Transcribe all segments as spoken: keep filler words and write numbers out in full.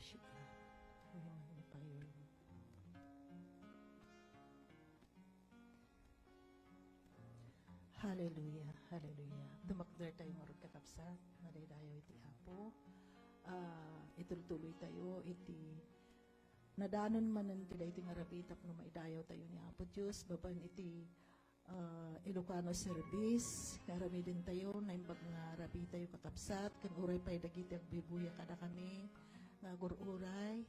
Worship na. Amen. Ni Payo. Hallelujah, hallelujah. Dumakder tayo ngarud, kakabsat, madaydayaw iti Apo. Ah, itultuloy tayo iti nadanon manen ti daytoy nga rabii tapno maidayaw tayo ni Apo Dios babaen iti ah, Ilocano service nga aramiden tayo, naimbag nga rabii tayo, kakabsat, ken uray pay dagiti agbuybuya kadakami nga agur-uray,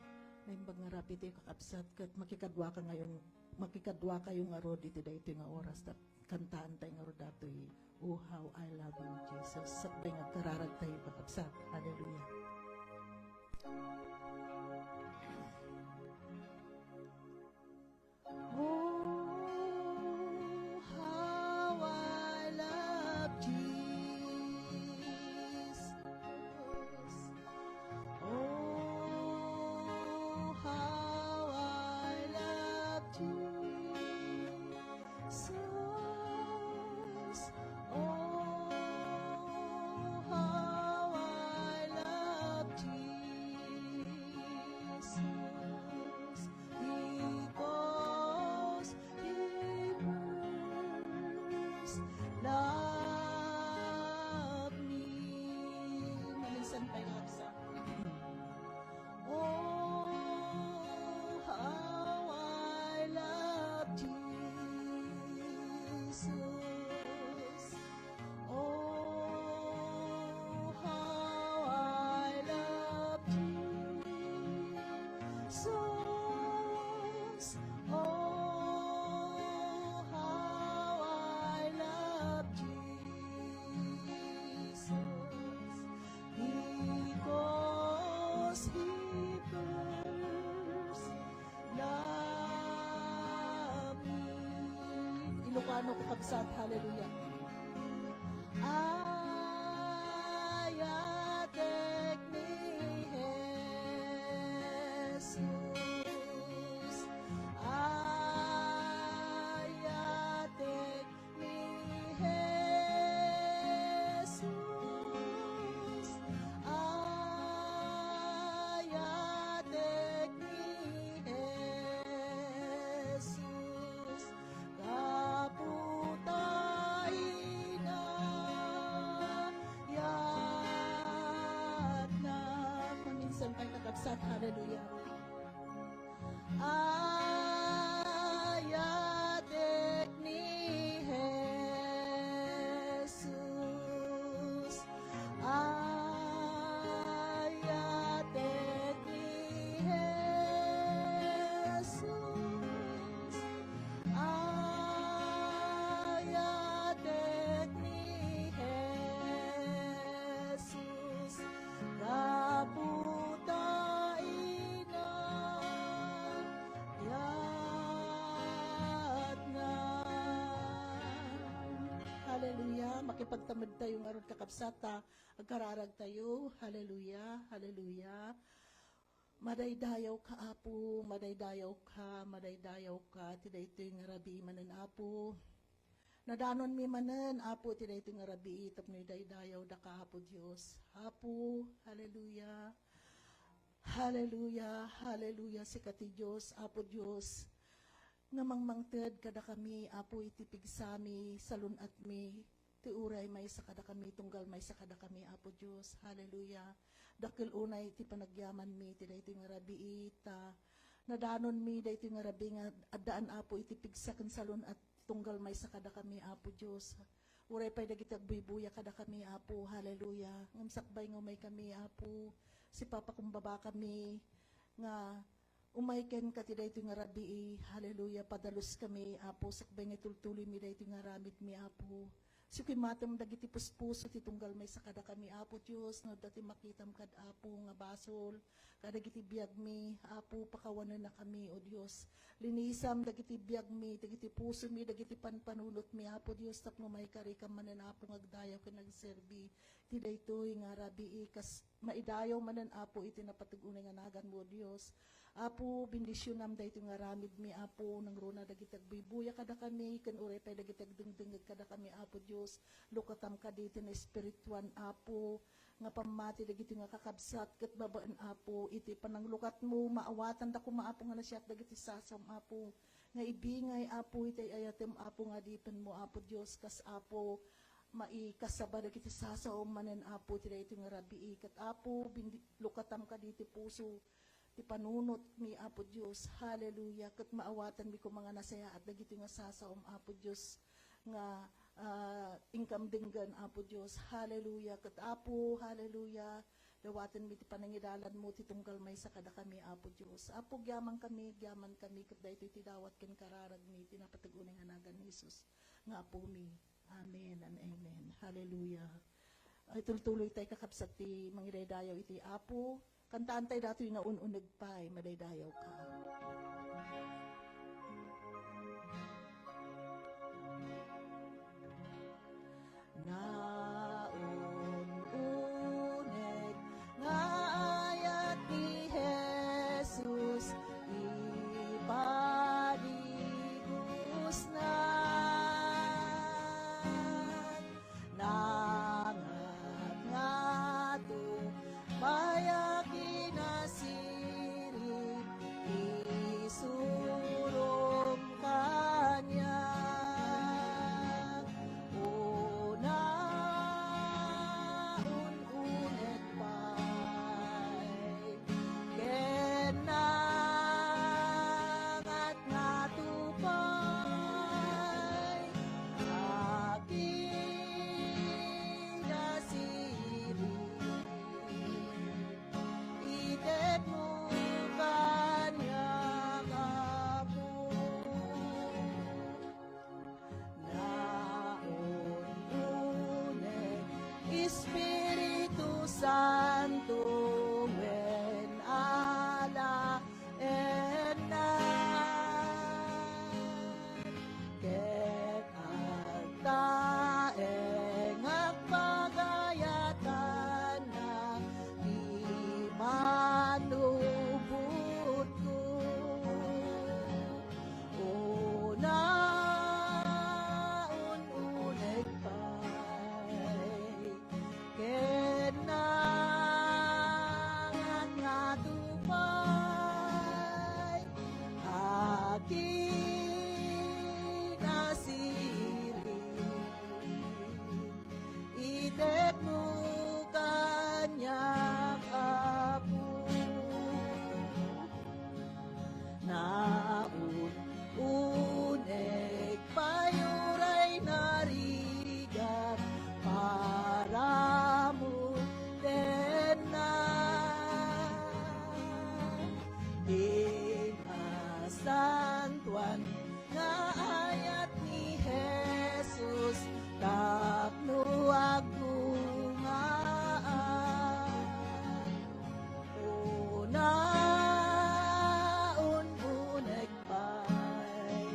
naimbag nga rabii tayo, kakabsat, ket makikadua ka ngayon, makikadua kayo ngarud iti daytoy nga oras, ta kantaan tayo ngarud datoy, "Oh, how I love you, Jesus." Sakbay nga agkararag tayo, kakabsat. Hallelujah. Oh, how I love Jesus. Oh, how I love Jesus. Oh, how I love Jesus. Because He first loved me. Minsan pa yung isa. Oh, how I love Jesus. Oh, how I love Jesus. Oh, how I love Jesus. Because He first love me. Ilocano, kakabsat, hallelujah. Ayatek ni Jesus. Ayatek ni Jesus. Ayatek ni Jesus. Gapu ta inayatna. Maminsan pay, kakabsat, hallelujah. Ayatek ni Jesus. Ayatek ni Jesus. Ayatek ni Jesus. Gapu ta inayatna. Hallelujah. Makipagtamed tayo ngarud, kakabsat, ta agkararag tayo. Hallelujah. Hallelujah. Madaydayaw ka, Apo, madaydayaw ka, madaydayaw ka, ti daytoy nga rabii manen, Apo. Nadanonmi manen, Apo, ti daytoy nga rabii, tapno idaydayaw daka, Apo Dios. Apo, hallelujah. Hallelujah, hallelujah, sika ti Dios, Apo Dios, nga mangmangted kadakami, Apo, iti pigsami, salun-atmi, ti uray maysa kadakami, tunggal maysa kadakami, Apo Dios. Hallelujah. Dakkel unay ti panagyamanmi ti daytoy nga rabii, ta nadanonmi daytoy nga rabii nga addaan, Apo, iti pigsa ken salun-at tunggal maysa kadakami, Apo Dios. Uray pay dagiti agbuybuya kadakami, Apo. Hallelujah. Ngem sakbay nga umaykami, Apo, sipapakumbabakami nga umay kenka ti daytoy nga rabii. Hallelujah. Padaluskami, Apo, sakbay nga itultuloymi daytoy nga aramidmi, Apo. Sikimatem dagiti puspuso ti tunggal maysa kadakami, Apo Dios, no adda ti makitam kad Apo nga basol, kadagiti biagmi, Apo, pakawanennakami, O Dios. Linisam dagiti biagmi, dagiti pusomi, dagiti panpanunotmi, Apo Dios, tapno maikarikam manen, Apo, nga agdayaw ken agserbi ti daytoy nga rabii, kas maidayaw manen, Apo, iti napateg unay nga naganmo, O Dios. Apo, bendisionam daytoy nga aramidmi, Apo, nangruna dagiti agbuybuya kadakami, ken uray pay dagiti agdengdengngeg kadakami, Apo Dios. Lukatam kaditi nga espirituan, Apo, nga pammati dagiti nga kakabsat, ket babaen, Apo, iti pananglukatmo, maawatanda koma, Apo, nga nasiak dagiti sasaom, Apo, nga ibingay, Apo, iti ayatem, Apo, nga adipenmo, Apo Dios, kas, Apo, maikasaba dagiti sasaom manen, Apo, iti daytoy nga rabii. Ket, Apo, bindi-, lukatam kaditi puso, ti panunotmi, Apo Dios. Hallelujah. Ket maawatanmi koma nga nasayaat dagiti nga sasaom, Apo Dios, nga, ah, inkam denggen, Apo Dios. Hallelujah. Ket, Apo, hallelujah, dawatenmi ti panangidalanmo ti tunggal maysa kadakami, Apo Dios. Apo, agyamankami, agyamankami, ket daytoy ti dawat ken kararagmi, ti napateg unay nga nagan ni Jesus nga Apomi. Amen and amen. Hallelujah. Ay, tultuloy tay, kakabsat, ti mangidaydayaw iti Apo. Kantaantay datoy nga un-uneg pay, madaydayaw ka. Naun-unek nga ayat ni Jesus, ipadigusna. Nangat nga tupay a kinasirib, isurom kaniak. Una, un-unek pay ken nangat nga tupay a kinasirib, itedmo kaniak, Apo. Naun-unek, Espiritu Santo, wen alaenna, ket agtaeng agpagayatanna ti manubotko. Una, un-unek pay ken nangat nga tupay a kinasirib, itedmo kaniak, Apo. Naun-unek pay uray narigat, paramuten na ti nasantoan nga ayat ni Jesus tapno agbungaan. Una, un-unek pay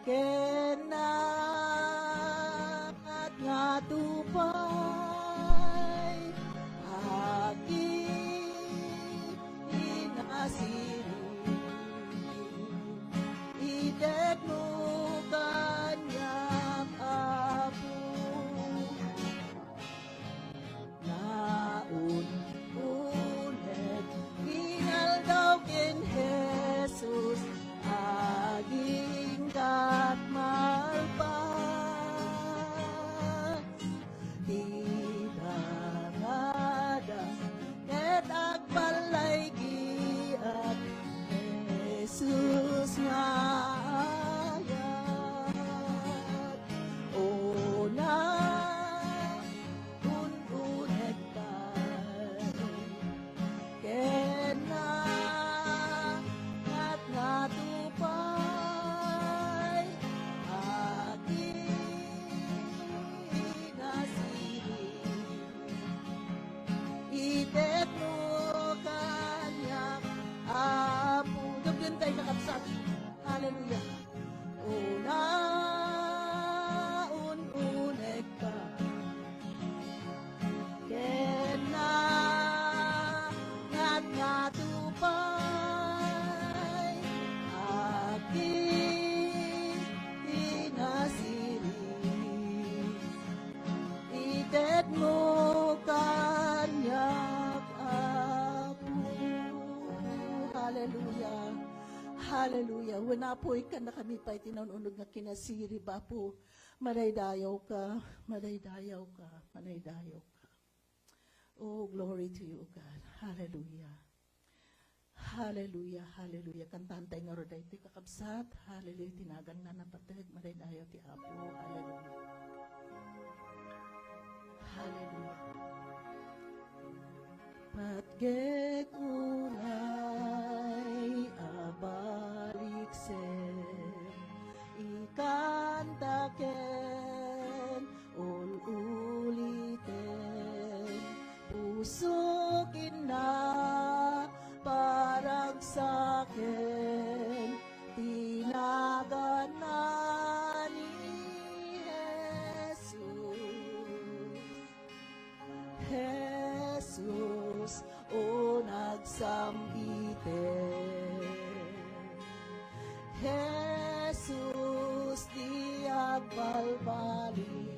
ken nangat nga tupay a kinasirib, itedmo kaniak, Apo. Naun-unek, inaldaw ken Jesus, agingga't malpas ti Hallelujah. Wen, Apo, ikkannakami pay ti naun-uneg nga kinasirib, Apo. Madaydayawka, madaydayawka, madaydayawka. Oh, glory to you, God. Hallelujah. Hallelujah, hallelujah. Kantaantay ngarud daytoy, kakabsat. Hallelujah. Ti naganna a napateg, madaydayaw ti Apo. Hallelujah. Hallelujah. Patgek unay a baliksen, ikanta ken ul-uliten, pusok inna paragsaken, ti naganna ni Jesus. Jesus, o nagsam-iten. Jesus, di agbalbaliw.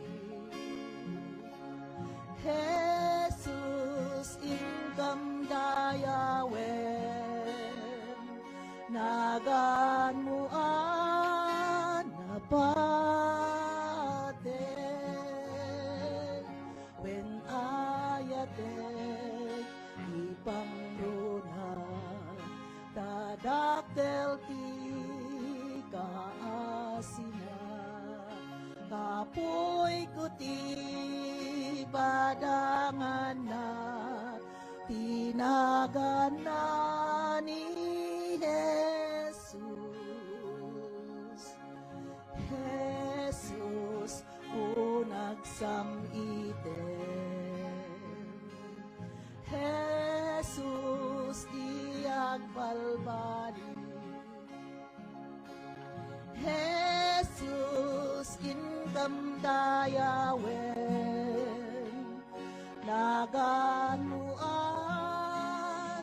Jesus, inkam dayawen. Naganmo a napateg. Wen, ayatek ti pangruna, ta dakkel ti kaasina. Kapuyko ti badanganna, ti naganna ni Jesus. Jesus, o nagsam-iten. Jesus, di agbalbaliw. Jesus, inkam dayawen. Naganmo a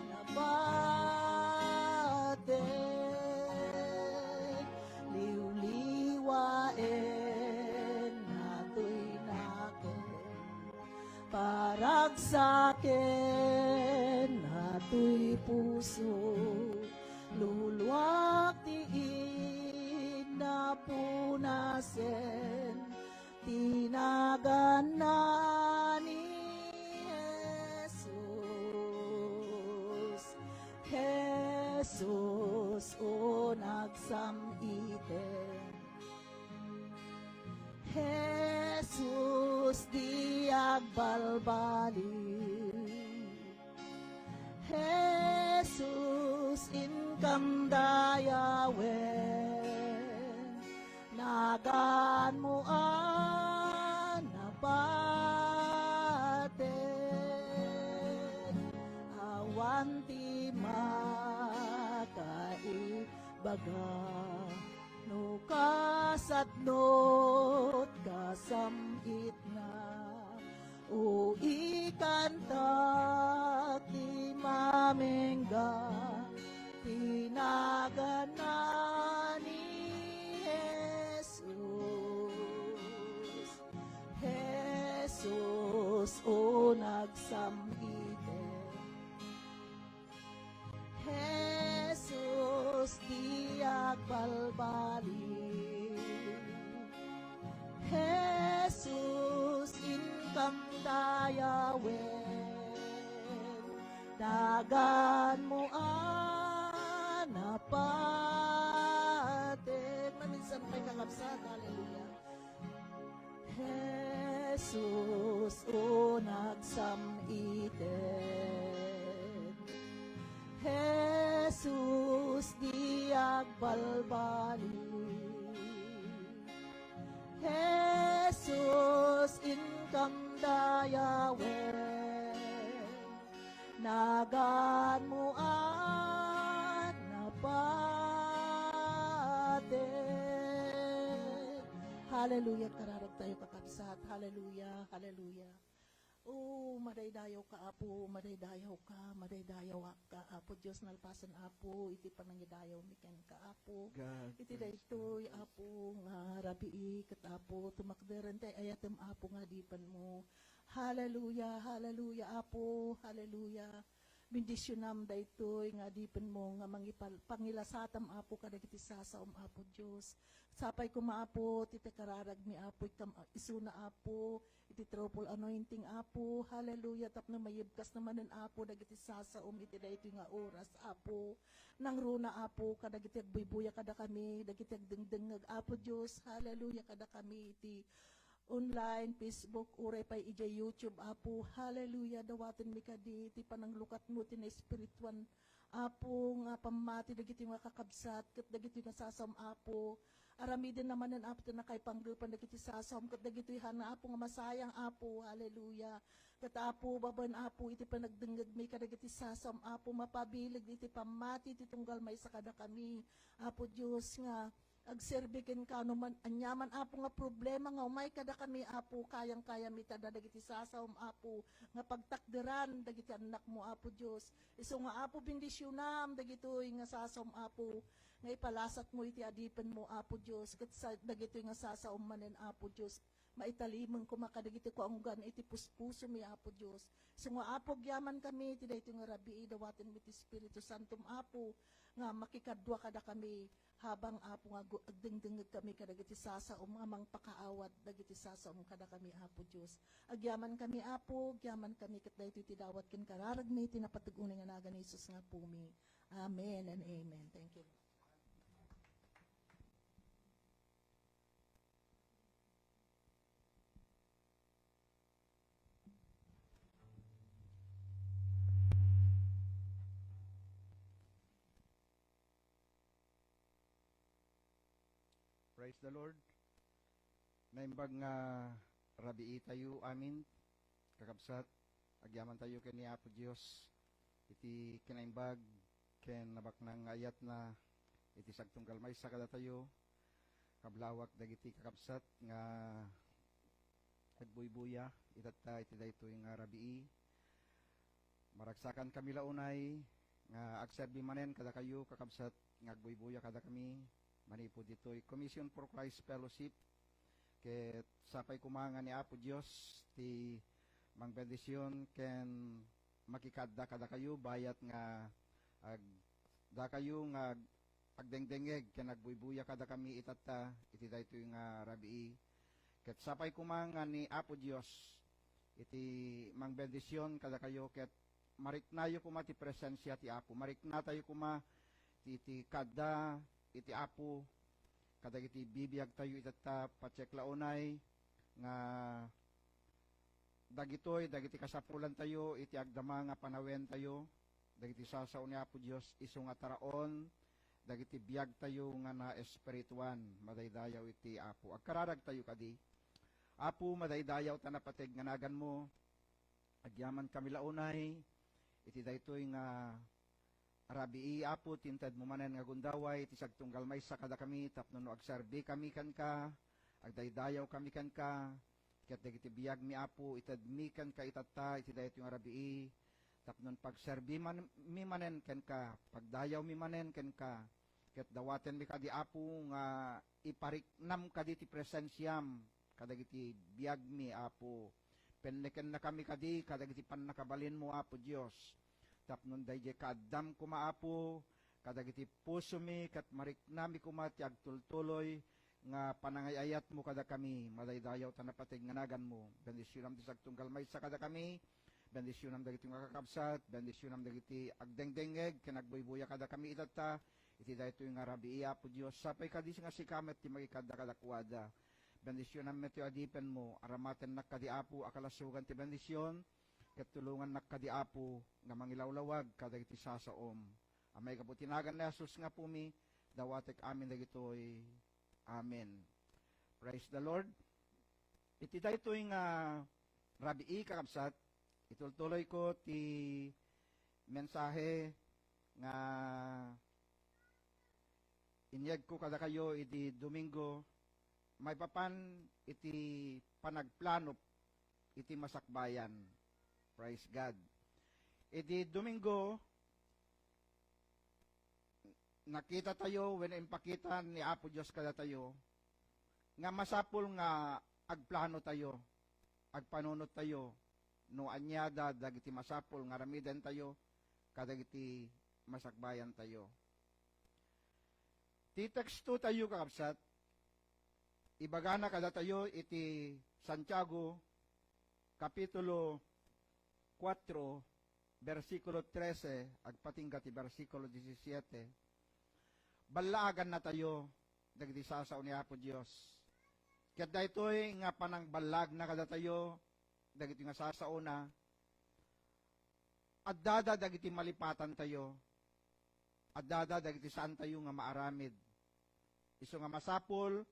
napateg. Liwliwaen natoy nakem, paragsaken natoy puso, luluak ti innapunasen, ti naganna ni Jesus. Jesus, o nagsam-iten. Jesus, di agbalbaliw. Jesus, inkam dayawen. Naganmo a napateg. Awan ti makaibaga. No kasatnot kasam-itna, o ikantak ti mamengga, ti naganna ni Jesus. Jesus, o nagsam-iten. Jesus, di agbalbaliw. Jesus, inkam dayawen. Naganmo a napateg. Maminsan pay, kakabsat. Hallelujah. Jesus, o nagsam-iten. Jesus, di agbalbaliw. Jesus, inkam dayawen. Naganmo a napateg. Hallelujah. Kararag tayo, kakabsat. Hallelujah. Hallelujah. O, madaydayawka, Apo, madaydayawka, madaydayawakka, Apo Dios, nalpasen, Apo, iti panangidayawmi kenka, Apo. God, iti praise daytoy, God. Apo, nga rabii, ket, Apo, tumakderen ti ay-ayatem, Apo, nga adipenmo. Hallelujah, hallelujah, Apo, hallelujah. Bendisionam daytoy nga adipenmo nga mangipal-, pangilasatam, Apo, kadagiti sasaom, Apo Dios. Sapay koma, Apo, ti kararagmi, Apo, ikam, isuna, Apo, iti triple anointing, Apo. Hallelujah. Tapno mayebkas na manen, Apo, dagiti sasaom iti daytoy nga oras, Apo. Nangruna, Apo, kadagiti agbuybuya kadakami, dagiti agdengdengngeg, Apo Dios. Hallelujah. Kadakami iti online, Facebook, uray pay idiay YouTube, Apo. Hallelujah. Dawatenmi kadi ti pananglukatmo ti naespirituan, Apo, nga pammati dagiti nga kakabsat, ket dagiti nga sasaom, Apo. Aramiden na manen, Apo, ti nakaipanggepan dagiti sasaom, ket dagitoy han, Apo, nga masayang, Apo. Hallelujah. Ket, Apo, babaen, Apo, iti panagdengngegmi kadagiti sasaom, Apo, mapabileg iti pammati ti tunggal maysa kadakami, Apo Dios, nga agserbi kenka no man, aniaman, Apo, nga problema nga umay kadakami, Apo, kayang-kayam ita dagiti sasaom, Apo, nga pagtakderan dagiti annakmo, Apo Dios. Isu nga, Apo, bendisionam dagitoy nga sasaom, Apo, nga ipalasatmo iti adipenmo, Apo Dios, ket sa-, dagitoy nga sasaom manen, Apo Dios, maitalimen koma kadagiti kaunggan iti puspusomi, Apo Dios. Isu nga, Apo, agyamankami iti daytoy nga rabii, dawatenmi ti Espiritu Santom, Apo, nga makikadua kadakami, habang, Apo, nga agu-, agdengdengngegkami kadagiti sasaom nga mangpakaawat dagiti sasaom kadakami, Apo Dios. Agyamankami, Apo, agyamankami ket daytoy ti dawat ken kararagmi ti napateg unay nga nagan ni Jesus nga Apomi. Amen and amen. Thank you. Praise the Lord. Naimbag nga rabii tayo amin, kakabsat, agyaman tayo ken ni Apo Dios iti kinaimbag ken nabaknang nga ayatna iti sagtunggal maysa kadatayo, kablawak dagiti kakabsat nga agbuybuya itatta iti daytoy nga rabii. Maragsakankami la unay nga agserbi manen kadakayo, kakabsat, nga agbuybuya kadakami manipud ditoy Commission for Christ Fellowship. Ket sapay koma nga ni Apo Dios ti mangbendision ken makikadda kadakayo bayat nga ag-, dakayo nga ag-, agdengdengngeg ken agbuybuya kadakami itatta iti daytoy nga rabii. Ket sapay koma nga ni Apo Dios iti mangbendision kadakayo ket mariknayo koma ti presensia ti Apo. Mariknatayo koma ti, ti kadda iti Apo kadagiti bibiagtayo itatta. Patiek la unay nga dagitoy dagiti kasapulantayo iti agdama nga panawentayo dagiti sasao ni Apo Dios, isu nga taraon dagiti biagtayo nga naespirituan. Madaydayaw iti Apo. Agkararagtayo kadi. Apo, madaydayaw ta napateg nga naganmo. Agyamankami la unay iti daytoy nga rabii, Apo, ti intedmo manen nga gundaway iti sagtunggal maysa kadakami tapno no agserbikami kenka, agdaydayawkami kenka, ket dagiti biagmi, Apo, itedmi kenka itatta iti daytoy nga rabii tapno pagserbi man, mi manen kenka, pagdayawmi manen kenka, ket dawatenmi kadi, Apo, nga ipariknam kadi ti presensiam kadagiti biagmi, Apo. Pennekennakami kadi kadagiti pannakabalinmo, Apo Dios. Tapno daydiay kaaddam koma, Apo, kadagiti pusomi, ket mariknami koma ti agtultuloy nga panangay-ayatmo kadakami. Madaydayaw ta napateg nga naganmo. Bendisionam ti sagtunggal maysa kadakami. Bendisionam dagiti nga kakabsat. Bendisionam dagiti agdengdengngeg ken agbuybuya kadakami itatta iti daytoy nga rabii, Apo Dios. Sapay kadi nga sika met ti makikadda kadakuada. Bendisionam met ti adipenmo. Aramatennak kadi, Apo, a kalasogan ti bendision, ket tulongannak kadi, Apo, nga mangilawlawag kadagiti sasaom. A maigapu ti nagan ni Jesus nga Apomi, dawatek amin dagitoy. Amen. Praise the Lord. Iti daytoy nga rabii, kakabsat, itultuloyko ti mensahe nga inyegko kadakayo idi Domingo maipapan iti panagplano iti masakbayan. Praise God. Idi Domingo, nakitatayo wenno impakita ni Apo Dios kadatayo nga masapul nga agplano tayo, agpanunot tayo, no ania da dagiti masapul nga aramiden tayo, kadagiti masakbayantayo. Ti tekstotayo, kakabsat, ibagana kadatayo iti Santiago, Kapitulo kuatro, bersikulo trese, agpatingga ti bersikulo disisiete, ballaagannatayo dagiti sasao ni Apo Dios. Ket daytoy nga panangballaagna kadatayo dagiti nga sasaona, addada dagiti malipatantayo, addada dagiti saantayo nga maaramid. Isu nga masapul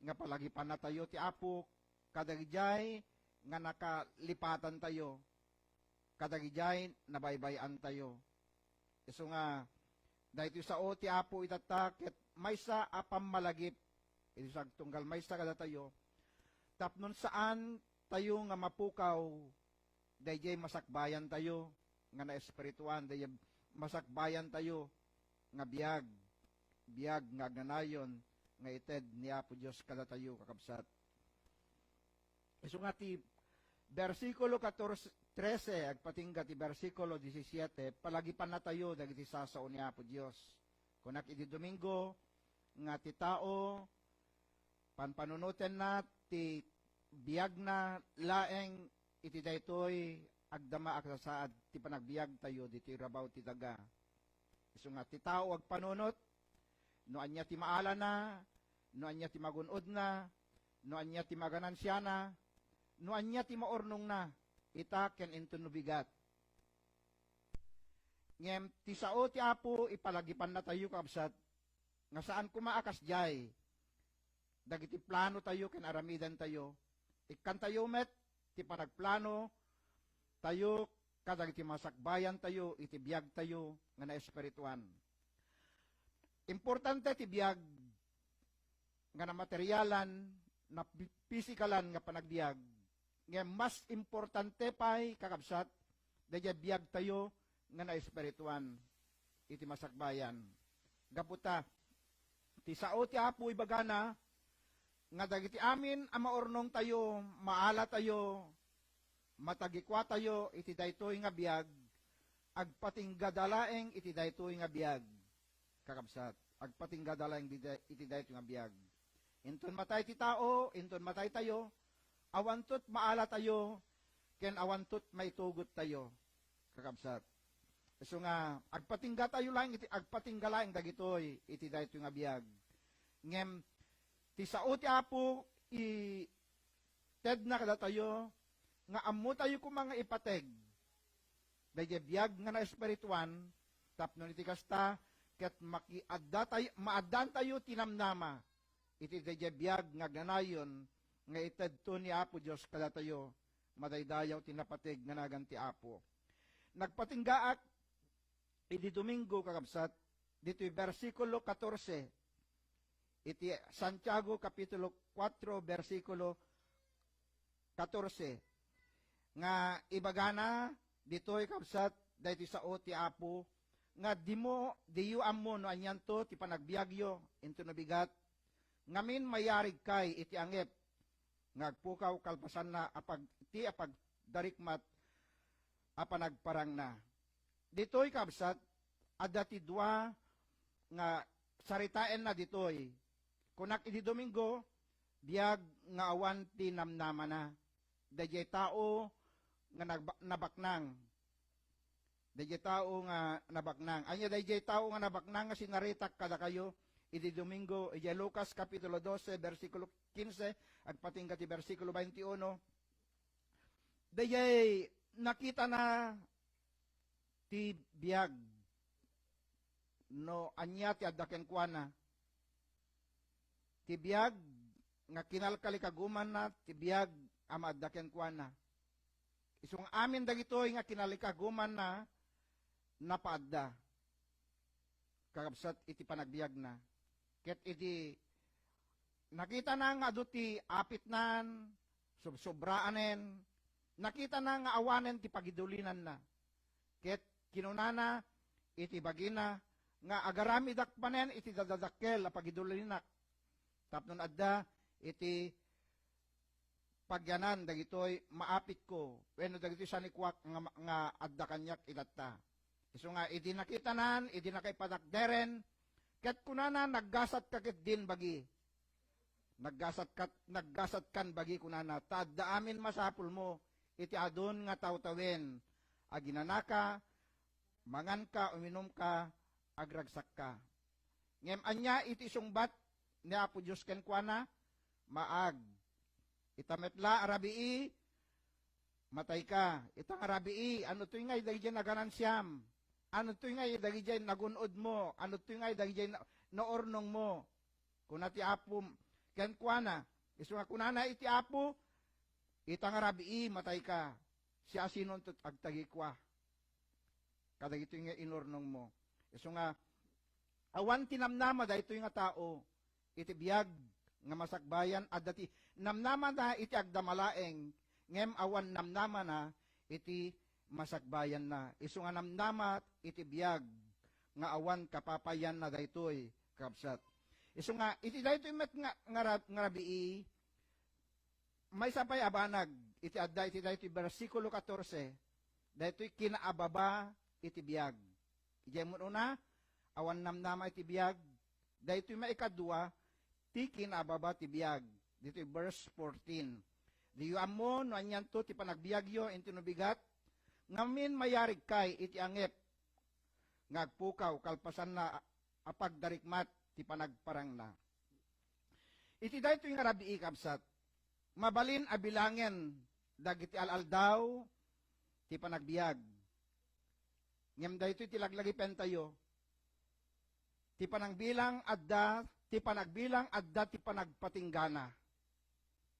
nga palagipannatayo ti Apo kadagidiay nga nakalipatantayo, kadagidiay nabaybay-antayo. Isu nga daytoy sao ti Apo itatta ket maysa a pammalagip iti agtunggal maysa kadatayo, tapno saan tayo nga mapukaw daydiay masakbayantayo nga naespirituan, daydiay masakbayantayo nga biag, biag nga agnanayon nga ited ni Apo Dios kadatayo, kakabsat. Isu nga ti bersikulo katorse, trese, agpatingga ti bersikulo disisiete, palagipannatayo dagiti sasao ni Apo Dios. Kunak idi Domingo nga ti tao, panpanunotenna ti biagna laeng iti daytoy agdama a kasasaad ti panagbiagtayo ditoy rabaw ti daga. Isu nga ti tao agpanunot, no ania ti maalana, no ania ti magun-odna, no ania ti maganansiana, no ania ti maurnongna, ita ken inton no bigat. Ngem ti sao ti Apo ipalagipannatayo, kabsat, nga saan koma a kasdiay dagiti planotayo ken aramidantayo, ikkantayo met ti panagplano tayo kadagiti masakbayantayo iti biagtayo nga naespirituan. Importante ti biag nga namaterialan, napi-, pisikalan nga panagbiag, ngem mas importante pay, kakabsat, daydiay biagtayo nga naespirituan iti masakbayan. Gapu ta, ti sao ti Apo ibagana nga dagiti amin a maurnongtayo, maalatayo, matagikuatayo iti daytoy nga biag, agpatinggada laeng iti daytoy nga biag, kakabsat. Agpatinggada laeng dida-, iti daytoy nga biag. Inton matay ti tao, inton mataytayo, awanto maalatayo, ken awanto maitugottayo, kakabsat. Isu nga, agpatinggatayo laeng iti, agpatingga laeng dagitoy iti daytoy nga biag. Ngem, ti sao ti Apo, i-, tedna kadatayo nga ammotayo koma nga ipateg daydiay biag nga naespirituan, tapno iti kasta, ket makiaddatay-, maaddantayo ti namnama iti daydiay biag nga agnanayon nga itedto ni Apo Dios kadatayo, madaydayaw ti napateg nga nagan ti Apo. Nagpatinggaak idi Domingo, kakabsat, ditoy bersikulo katorse, iti Santiago Kapitulo kuatro, bersikulo katorse, nga ibagana ditoy, kabsat, daytoy sao ti Apo, nga dimo, diyo ammo no anianto ti panagbiagyo, inton no bigat, ngamin mayarigkay iti angep nga agpukaw kalpasanna a pag-, ti a pagdarikmat a panagparangna. Ditoy, kabsat, adda ti dua nga saritaenna ditoy. Kunak idi Domingo, biag nga awan ti namnamana. Daydiay tao nga nagba-, nabaknang. Daydiay tao nga nabaknang. Ania daydiay tao nga nabaknang nga sinaritak kadakayo idi Domingo, idiay Lucas Kapitulo dose, bersikulo kinse, agpatingga ti bersikulo baintiuno. Daydiay nakitana ti biag no ania ti adda kenkuana. Ti biag nga kinalkalikagumanna, ti biag a maadda kenkuana. Isu nga amin dagitoy nga kinalikagumanna, napaadda, kakabsat, iti panagbiagna. Ket idi nakitana nga adu ti apitnan, sobsobraanen, nakitana nga awanen ti pagidulinanna. Ket kinunana iti bagina nga, "Agaramidak manen iti dadadakkel a pagidulinak, tapno adda iti pagyanan dagitoy maapitko wenno dagitoy sanikuak nga, nga adda kaniak itatta." Isu nga, idi nakitanan, idi nakaipatakderen, ket kunana, "Naggasatka ketdin bagi." Naggasat kat-, naggasat kan bagi, kunana, ta adda amin masapulmo iti adun nga tawtawen. Aginanaka, manganka, uminumka, agragsakka. Ngem ania iti sungbat ni Apo Dios kenkuana? Maag. Ita met la a rabii, matayka. Ita nga rabii, ano toy nga idagijay naganansiam? Ano toy nga idagijay nagun-odmo? Ano toy nga idagijay na-, naurnongmo? Kuna ti Apo kenkuana, isu nga kunana iti Apo, "Ita nga rabii, matayka. Siasino ti agtagikua kadagitoy nga inurnongmo?" Isu nga, awan ti namnama daytoy nga tao iti biag nga masakbayan. Adda ti namnamana iti agdama laeng, ngem awan namnamana iti masakbayanna. Isu nga namnama iti biag nga awan kapapayanna daytoy, kakabsat. Isu nga, iti daytoy met nga, nga, ra-, nga rabii, maysa pay a banag iti adda iti daytoy bersikulo katorse, daytoy kinaababa iti biag. Idiay mun-una, awan namnama iti biag. Daytoy maikadua, ti kinaababa ti biag. Ditoy verse fourteen. Diyo ammo no anianto ti panagbiagyo, inton no bigat, ngamin mayarigkay iti angep nga agpukaw kalpasanna a pagdarikmat ti panagparangna. Iti daytoy nga rabii, kabsat, mabalin a bilangen dagiti al-aldaw ti panagbiag. Ngem daytoy ti laglagipentayo, ti panangbilang adda, ti panagbilang adda ti panagpatinggana.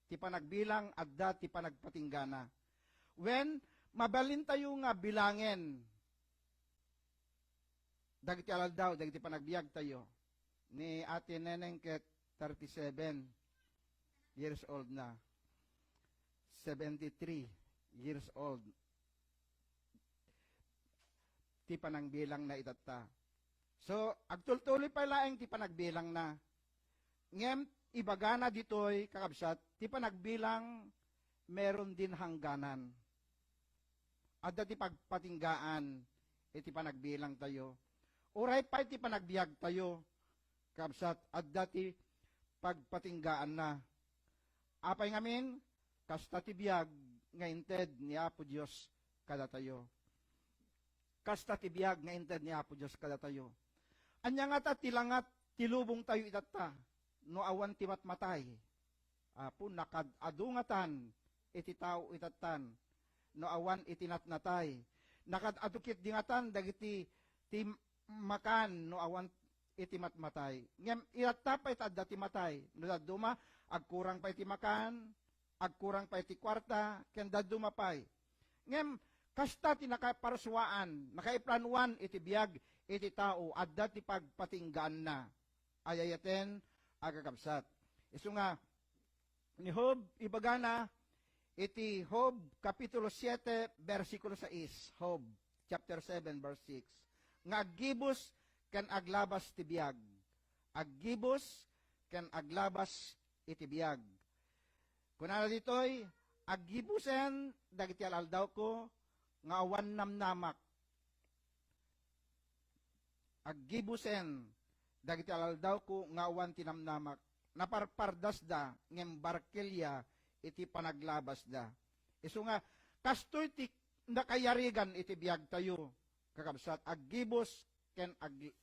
Ti panagbilang adda ti panagpatinggana. Wen, mabalintayo nga bilangen dagiti al-aldaw, dagiti panagbiagtayo. Ni Ate Neneng ket thirty-seven years old na. Seventy-three years old ti panangbilangna itatta. So, agtultuloy pay laeng ti panagbilangna. Ngem ibagana ditoy, kakabsat, ti panagbilang meron din hangganan. Adda ti pagpatinggaan iti panagbilangtayo. Uray pay ti panagbiagtayo, kabsat, adda ti pagpatinggaanna. Apay ngamin, kasta ti biag nga inted ni Apo Dios kadatayo. Kasta ti biag nga inted ni Apo Dios kadatayo. Ania ngata ti langat ti lubongtayo itatta no awan ti matmatay? Apo, nakaad-adu ngatan iti tao itattan no awan iti natnatay. Nakaad-adu ketdi ngatan dagiti ti makan no awan iti matmatay. Ngem iratta pay ta adda ti matay. No dadduma, agkurang pay ti makan, agkurang pay ti kuarta, ken dadduma pay. Ngem kasta ti nakaparsuaan, nakaiplanuan iti biag iti tao, adda ti pagpatinggaanna. Ayayaten a kakabsat. Isu nga, ni Job, ibagana iti Job, Kapitulo siete, bersikulo sais. Job, chapter seven, verse six. Nga aggibus ken aglabas ti biag. Aggibus ken aglabas iti biag. Kunana ditoy, "Aggibusen dagiti al-aldawko nga awan namnamak." Aggibusen dagiti al-aldawko nga awan ti namnamak. Naparpardasda ngem barkelia iti panaglabasda. Isu nga, kastoy ti nakayarigan iti biagtayo, kakabsat, aggibus ken ag-,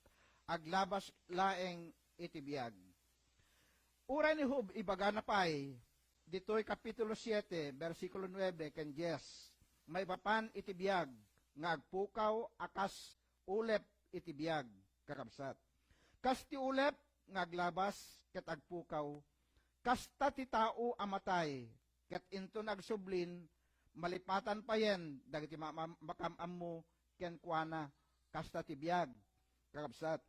aglabas laeng iti biag. Uray ni Job, ibagana pay, ditoy Kapitulo siete, bersikulo nuebe ken dies, maipapan iti biag nga agpukaw a kas ulep iti biag, kakabsat. Kas ti ulep nga aglabas ket agpukaw, kasta ti tao a matay, ket inton agsublin, malipatan payen dagiti ma-, ma-, makam-ammo kenkuana. Kasta ti biag, kakabsat.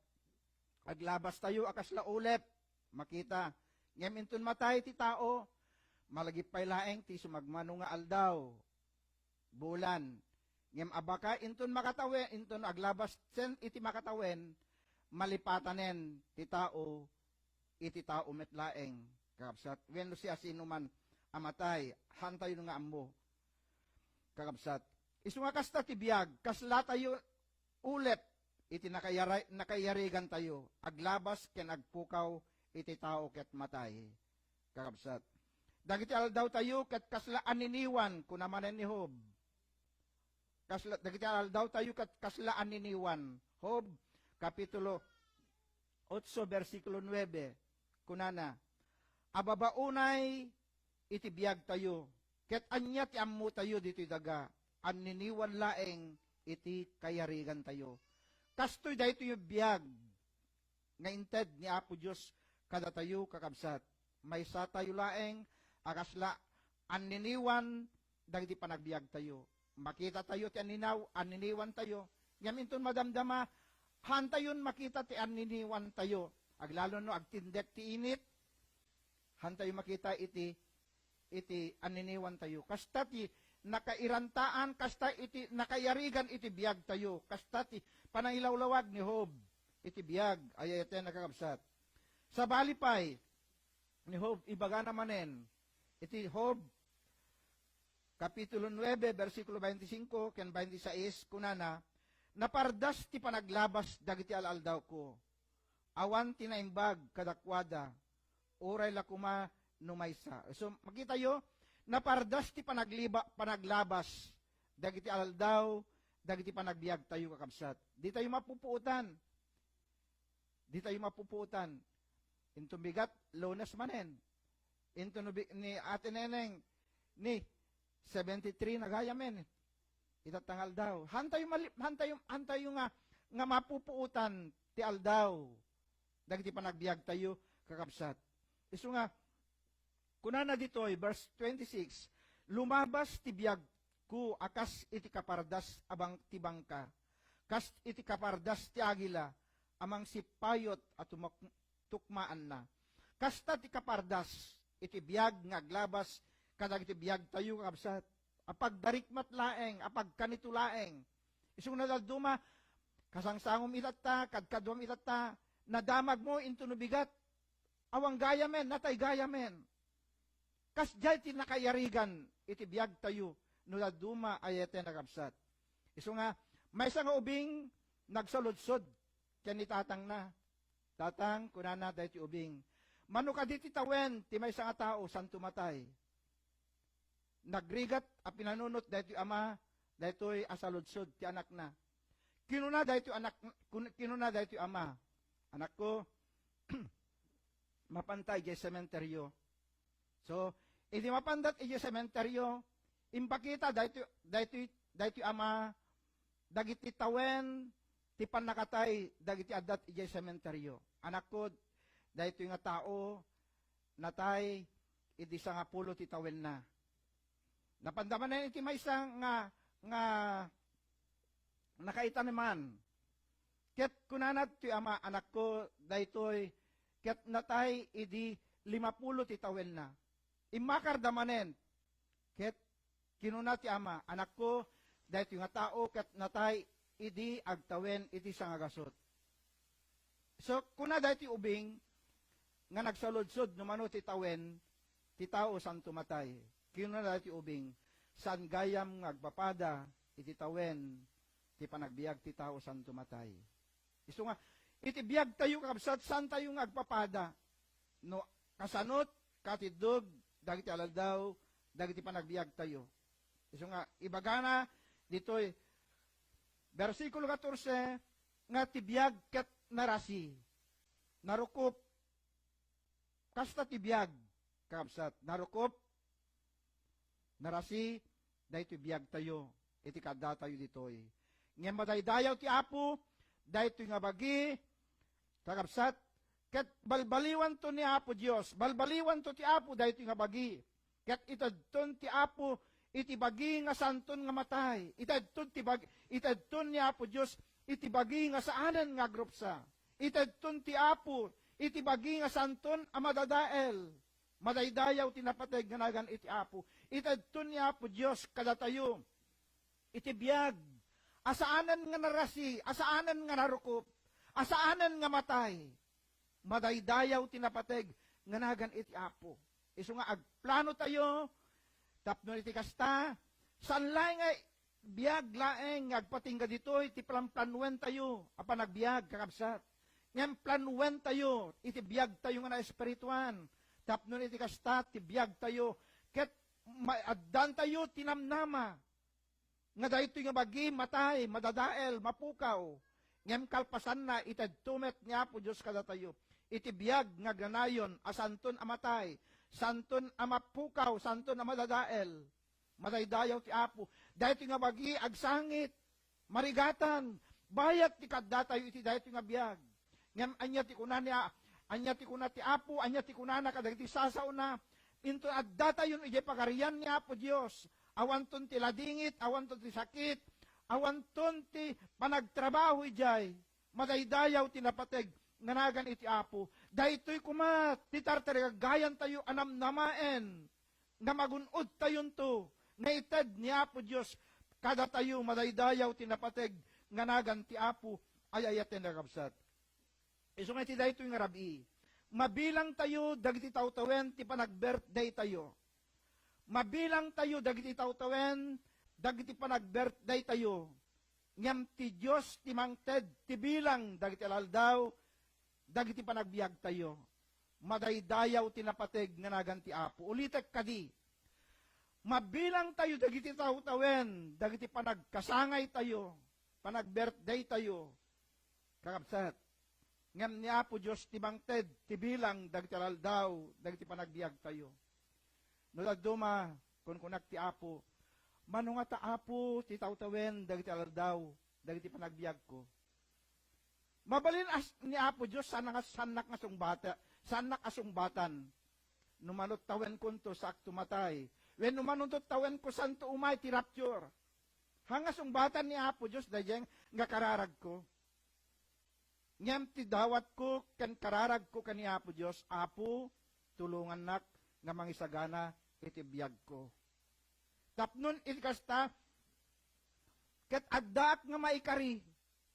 Aglabastayo a kasla ulep, makita. Ngem inton matay ti tao, malagip pay laeng ti sumagmamano nga aldaw, bulan. Ngem a baka inton makatawen, inton aglabasen iti makatawen, malipatanen ti tao iti tao met laeng, kakabsat. Wenno siasinoman a matay, haantayo nga ammo, kakabsat. Isu nga kasta ti biag, kaslatayo ulep iti nakayara-, nakayarigantayo, aglabas ken agpukaw iti tao ket matay. Kakabsat, dagiti aldawtayo ket kasla anniniwan, kuna manen ni Job. Kasla, dagiti aldawtayo ket kasla anniniwan. Job, Kapitulo otso, bersikulo nuebe, kunana, "Ababa unay iti biagtayo, ket ania ti ammotayo ditoy daga? Anniniwan laeng iti kayarigantayo." Kastoy daytoy biag nga inted ni Apo Dios kadatayo, kakabsat. Maysatayo laeng a kasla anniniwan dagiti panagbiagtayo. Makitatayo ti anninaw-, anniniwantayo. Ngem inton madamdama, hantayon makita ti anniniwantayo. Aglalo no agtindek ti init, hantayo makita iti, iti anniniwantayo. Kasta ti nakairantaan, kasta iti nakayarigan iti biagtayo. Kasta ti panangilawlawag ni Job iti biag, ay-ayaten, kakabsat. Sabali pay, ni Job, ibagana manen, iti Job, Kapitulo nuebe, bersikulo twenty-five ken twenty-six, kunana, "Napardas ti panaglabas dagiti al-aldawko. Awan ti naimbag kadakuada, uray la koma no maysa." So, makitayo, napardas ti panagliba-, panaglabas dagiti al-aldaw, dagiti panagbiagtayo, kakabsat. Di tayo mapupuotan. Di tayo mapupuotan. Inton bigat, Lunes manen. Inton no bi-, ni Ate Neneng, ni seventy-three na gayamen. Itatta nga aldaw. Hantayo mali-, hantayo, hantayo nga, nga mapupuotan ti aldaw dagiti panagbiagtayo, kakabsat. Isu nga, kunana ditoy, verse twenty-six, "Lumabas ti biagko a kas iti kapardas a bang-, ti bangka, kas iti kapardas ti agila a mangsippayot a tumak-, tukmaanna." Kasta ti kapardas iti biag nga aglabas kadagiti biagtayo, kakabsat. Apagdarikmat laeng, apagkanito laeng. Isu nga dadduma, kasangsangom itatta, kadkaduam itatta, nadamagmo inton no bigat. Awan gayamen, natay gayamen. Kasdiay ti nakayarigan iti biagtayo no dadduma, ay-ayaten, kakabsat. Isu nga, maysa nga ubing nagsaludsod ken ni tatangna. "Tatang," kunana daytoy ubing, "mano kadi ti tawen ti maysa nga tao santo matay?" Nagrigat a pinanunot daytoy ama daytoy a saludsod ti anakna. Kinuna daytoy anak, kun-, kinuna daytoy ama, "Anakko, mapanta idiay sementeryo." So, idi mapandat idiay sementeryo, impakita daytoy, daytoy, daytoy ama dagiti tawen ti pannakatay dagiti addat idiay sementeryo. "Anakko, daytoy nga tao natay idi sangapulo ti tawenna." Napanda manen iti maysa nga, nga nakaitaneman. Ket kunana ti ama, "Anakko, daytoy ket natay idi limapulo ti tawenna." Immakarda manen, ket kinuna ti ama, "Anakko, daytoy nga tao ket natay idi agtawen iti sangagasut." So, kuna daytoy ubing nga nagsaludsod no mano ti tawen ti tao santo matay. Kinuna daytoy ubing, "Saan gayam nga agpapada iti tawen ti panagbiag ti tao santo matay?" Isu nga, iti biagtayo, kakabsat, saantayo nga agpapada no kasanot, katiddog dagiti al-aldaw dagiti panagbiagtayo. Isu nga, ibagana ditoy bersikulo katorse nga ti biag ket narasi, narukop. Kasta ti biag, kakabsat, narukop, narasi daytoy biagtayo iti kaaddatayo ditoy. Ngem madaydayaw ti Apo daytoy nga bagi, kakabsat, ket balbaliwanto ni Apo Dios, balbaliwanto ti Apo daytoy nga bagi. Ket itedton ti Apo iti bagi nga santon nga matay. Itedton ti bag-, itedton ni Apo Dios iti bagi nga saanen nga agrupsa. Itedton ti Apo iti bagi nga santon a madadael. Madaydayaw ti napateg nga nagan iti Apo. Itedton ni Apo Dios kadatayo iti biag a saanen nga narasi, a saanen nga narukop, a saanen nga matay. Madaydayaw ti napateg nga nagan iti Apo. Isu nga agplano tayo tapno iti kasta, saan laeng nga biag laeng nga agpatingga ditoy ti planplanuentayo a panagbiag, kakabsat. Ngem planuentayo iti biagtayo nga naespirituan. Tapno iti kasta ti biagtayo, ket ma-, addantayo ti namnama nga daytoy nga bagi matay, madadael, mapukaw. Ngem kalpasanna, itedto met ni Apo Dios kadatayo iti biag nga agnanayon a santon a matay, santon a mapukaw, santon a madadael. Madaydayaw ti Apo. Daytoy nga bagi agsangit, marigatan, bayat ti kaddatayo iti daytoy nga biag. Ngem ania ti kuna ni, ania ti kuna ti Apo, ania ti kunana kadagiti sasaona? Inton addatayon idiay Pagarian ni Apo Dios, awanton ti ladingit, awanton ti sakit, awanton ti panagtrabaho idiay, madaydayaw ti napateg nga nagan iti Apo. Daytoy koma ti tartarigagayantayo a namnamaen nga magun-odtayonto nga ited ni Apo Dios kadatayo. Madaydayaw ti napateg nga nagan ti Apo. Ay-ayaten, kakabsat. Isu nga iti daytoy nga rabii, mabilangtayo dagiti tawtawen ti panag-birthdaytayo. Mabilangtayo dagiti tawtawen dagiti panag-birthdaytayo. Ngem ti Dios ti mangted ti bilang dagiti alaldaw dagiti panagbiagtayo. Madaydayaw ti napateg nga nagan ti Apo. Ulitek kadi, mabilangtayo dagiti tawtawen dagiti panagkasangaytayo, panag-birthdaytayo, kakabsat. Ngem ni Apo Dios ti mangted ti bilang dagiti alaldaw dagiti panagbiagtayo. No dadduma, kunkunak ti Apo, mano ngata, Apo, ti tawtawen dagiti alaldaw dagiti panagbiagko? Mabalin a ni Apo Dios, saannak nga, saannak nga sungbata-, saannak a sungbatan. No mano't tawenkonto, saakto matay. Wenno mano't tawenko, saanto umay ti rapture. Haan nga sungbatan ni Apo Dios daydiay nga kararagko. Ngem ti dawatko ken kararagko ken ni Apo Dios, Apo, tulongannak nga mangisagana iti biagko. Tapnon iti kasta, ket addaak nga maikari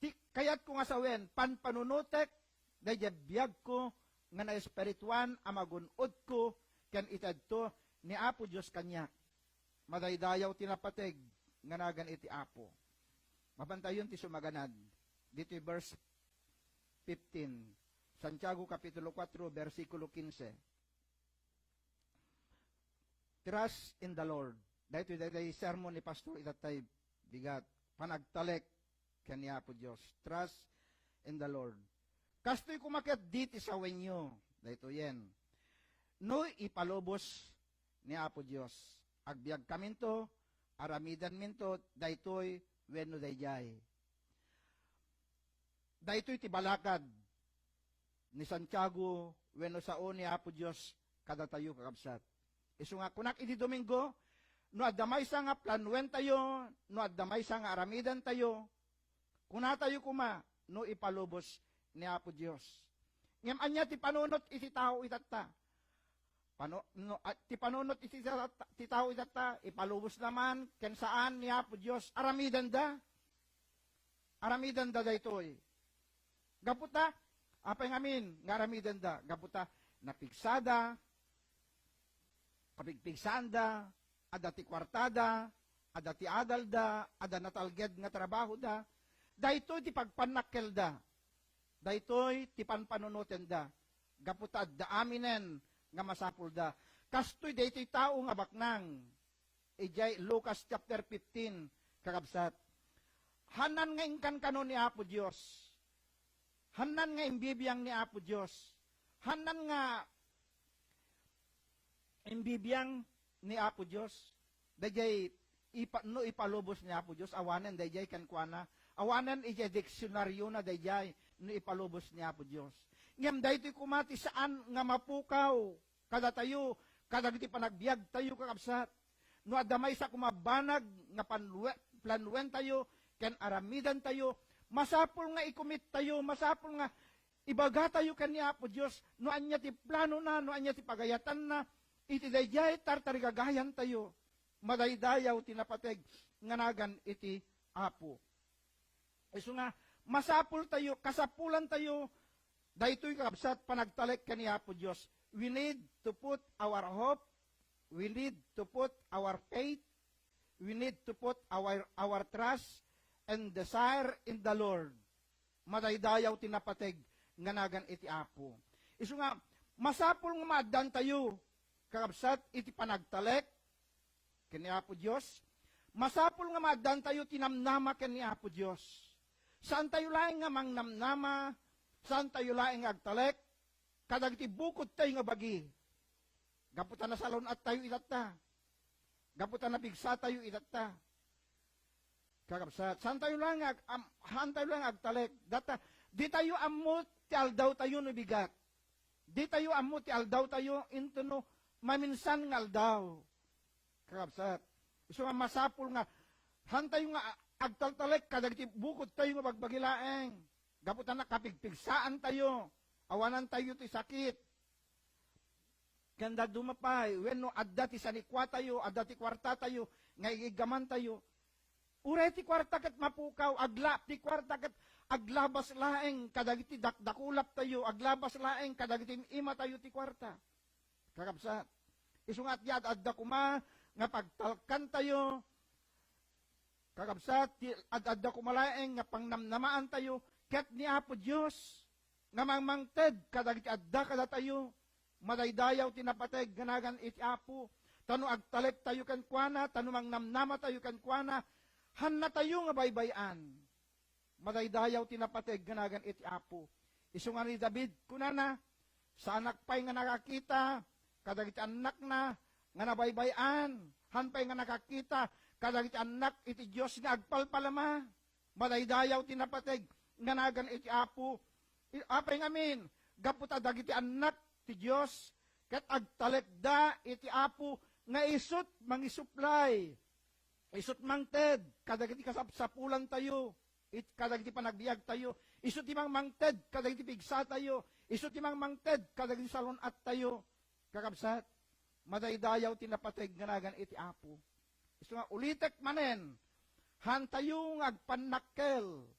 ti kayatko nga sawen, panpanunotek daydiay biagko nga naespirituan a magun-odko ken itedto ni Apo Dios kaniak. Madaydayaw ti napateg nga nagan iti Apo. Mapantayon ti sumaganad ditoy verse fifteen, Santiago Kapitulo kuatro, bersikulo kinse. Trust in the Lord. Daytoy, daytoy sermon ni Pastor itattay bigat. Panagtalek ken ni Apo Dios. Trust in the Lord. Kastoy koma ketdi ti sawenyo. Daytoyen. No ipalubos ni Apo Dios, agbiagkaminto, aramidanminto daytoy wenno daydiay. Daytoy ti balakad ni Santiago wenno sao ni Apo Dios kadatayo, kakabsat. Isu nga kunak iti Domingo, no adda maysa nga planuentayo, no adda maysa nga aramidentayo, kunatayo koma no ipalubos ni Apo Dios. Ngem ania ti panunot iti tao itatta? Pano-, no, a-, ti panunot iti ta-, ti tao itatta, ipalubosna man ken saan ni Apo Dios, aramidenda. Aramidenda daytoy. Gapu ta, apay ngamin nga aramidenda? Gapu ta napigsada, kapigpigsaanda, adda ti kuartada, adda ti adalda, adda natalged nga trabahoda. Daytoy ti pagpannakkelda. Daytoy ti panpanunotenda. Gapu ta adda aminen nga masapulda. Kastoy daytoy tao nga baknang. Idiay Lucas chapter fifteen, kakabsat. Haanna nga inkankano ni Apo Dios. Haanna nga imbibiang ni Apo Dios. Haanna nga imbibiang ni Apo Dios. Daydiay ipa-, no ipalubos ni Apo Dios, awanen daydiay kenkuana. Awanen idiay diksionariona daydiay no ipalubos ni Apo Dios. Ngem daytoy koma ti saan nga mapukaw kadatayo, kadagiti panagbiagtayo, kakabsat. No adda maysa koma banag nga panlue-, planuentayo ken aramidentayo, masapul nga ikumittayo, masapul nga ibagatayo ken ni Apo Dios no ania ti planona, no ania ti pagayatanna iti daydiay tartarigagayantayo. Madaydayaw ti napateg nga nagan iti Apo. Isu nga, masapultayo, kasapulantayo, daytoy, kakabsat, panagtalek ken ni Apo Dios. We need to put our hope, we need to put our faith, we need to put our, our and desire in the Lord. Madaydayaw ti napateg nga nagan iti Apo. Isu nga, masapul nga maaddantayo, kakabsat, iti panagtalek ken ni Apo Dios. Masapul nga maaddantayo ti namnama ken ni Apo Dios. Saantayo laeng nga mangnamnama, saantayo laeng nga agtalek kadagiti bukodtayo nga bagi. Gapu ta nasalun-attayo itatta. Gapu ta napigsatayo itatta. Kakabsat, saantayo laeng nga ag-, am-, saantayo laeng nga agtalek. Data, ditayo ammo ti aldawtayo no bigat. Ditayo ammo ti aldawtayo intono maminsan nga aldaw. Kakabsat, isu nga masapul nga saantayo nga a-, agtaltalek kadagiti bukodtayo nga bagbagi laeng. Gapu ta nakapigpigsaantayo, awanantayo ti sakit. Ken dadduma pay, wenno adda ti sanikuatayo, adda ti kuartatayo nga igiggamantayo. Uray ti kuarta ket mapukaw, agla-, ti kuarta ket aglabas laeng kadagiti dakdakulaptayo, aglabas laeng kadagiti im-imatayo ti kuarta. Kakabsat, isu nga ti ad-adda koma nga pagtalkantayo, kakabsat, ti ad-adda koma laeng nga pangnamnamaantayo ket ni Apo Dios nga mangmangted kadagiti adda kadatayo. Madaydayaw ti napateg nga nagan iti Apo. Ta no agtalektayo kenkuana, ta no mangnamnamatayo kenkuana, hannatayo nga baybay-an. Madaydayaw ti napateg nga nagan iti Apo. Isu nga ni David, kunana, saanak pay nga nakakita kadagiti annakna nga nabaybay-an, han pay nga nakakita kadagiti annak iti Dios nga agpalpalama. Madaydayaw ti napateg nga nagan iti Apo. I-, apay ngamin, gapu ta dagiti annak ti Dios, ket agtalekda iti Apo nga isut' mangisuplay, isut' mangted kadagiti kasapsapulantayo, it-, kadagiti panagbiagtayo, isu ti mangmangted kadagiti pigsatayo, isu ti mangmangted kadagiti salun-attayo. Kakabsat, madaydayaw ti napateg nga nagan iti Apo. Isu nga ulitek manen, hantayo nga agpannakkel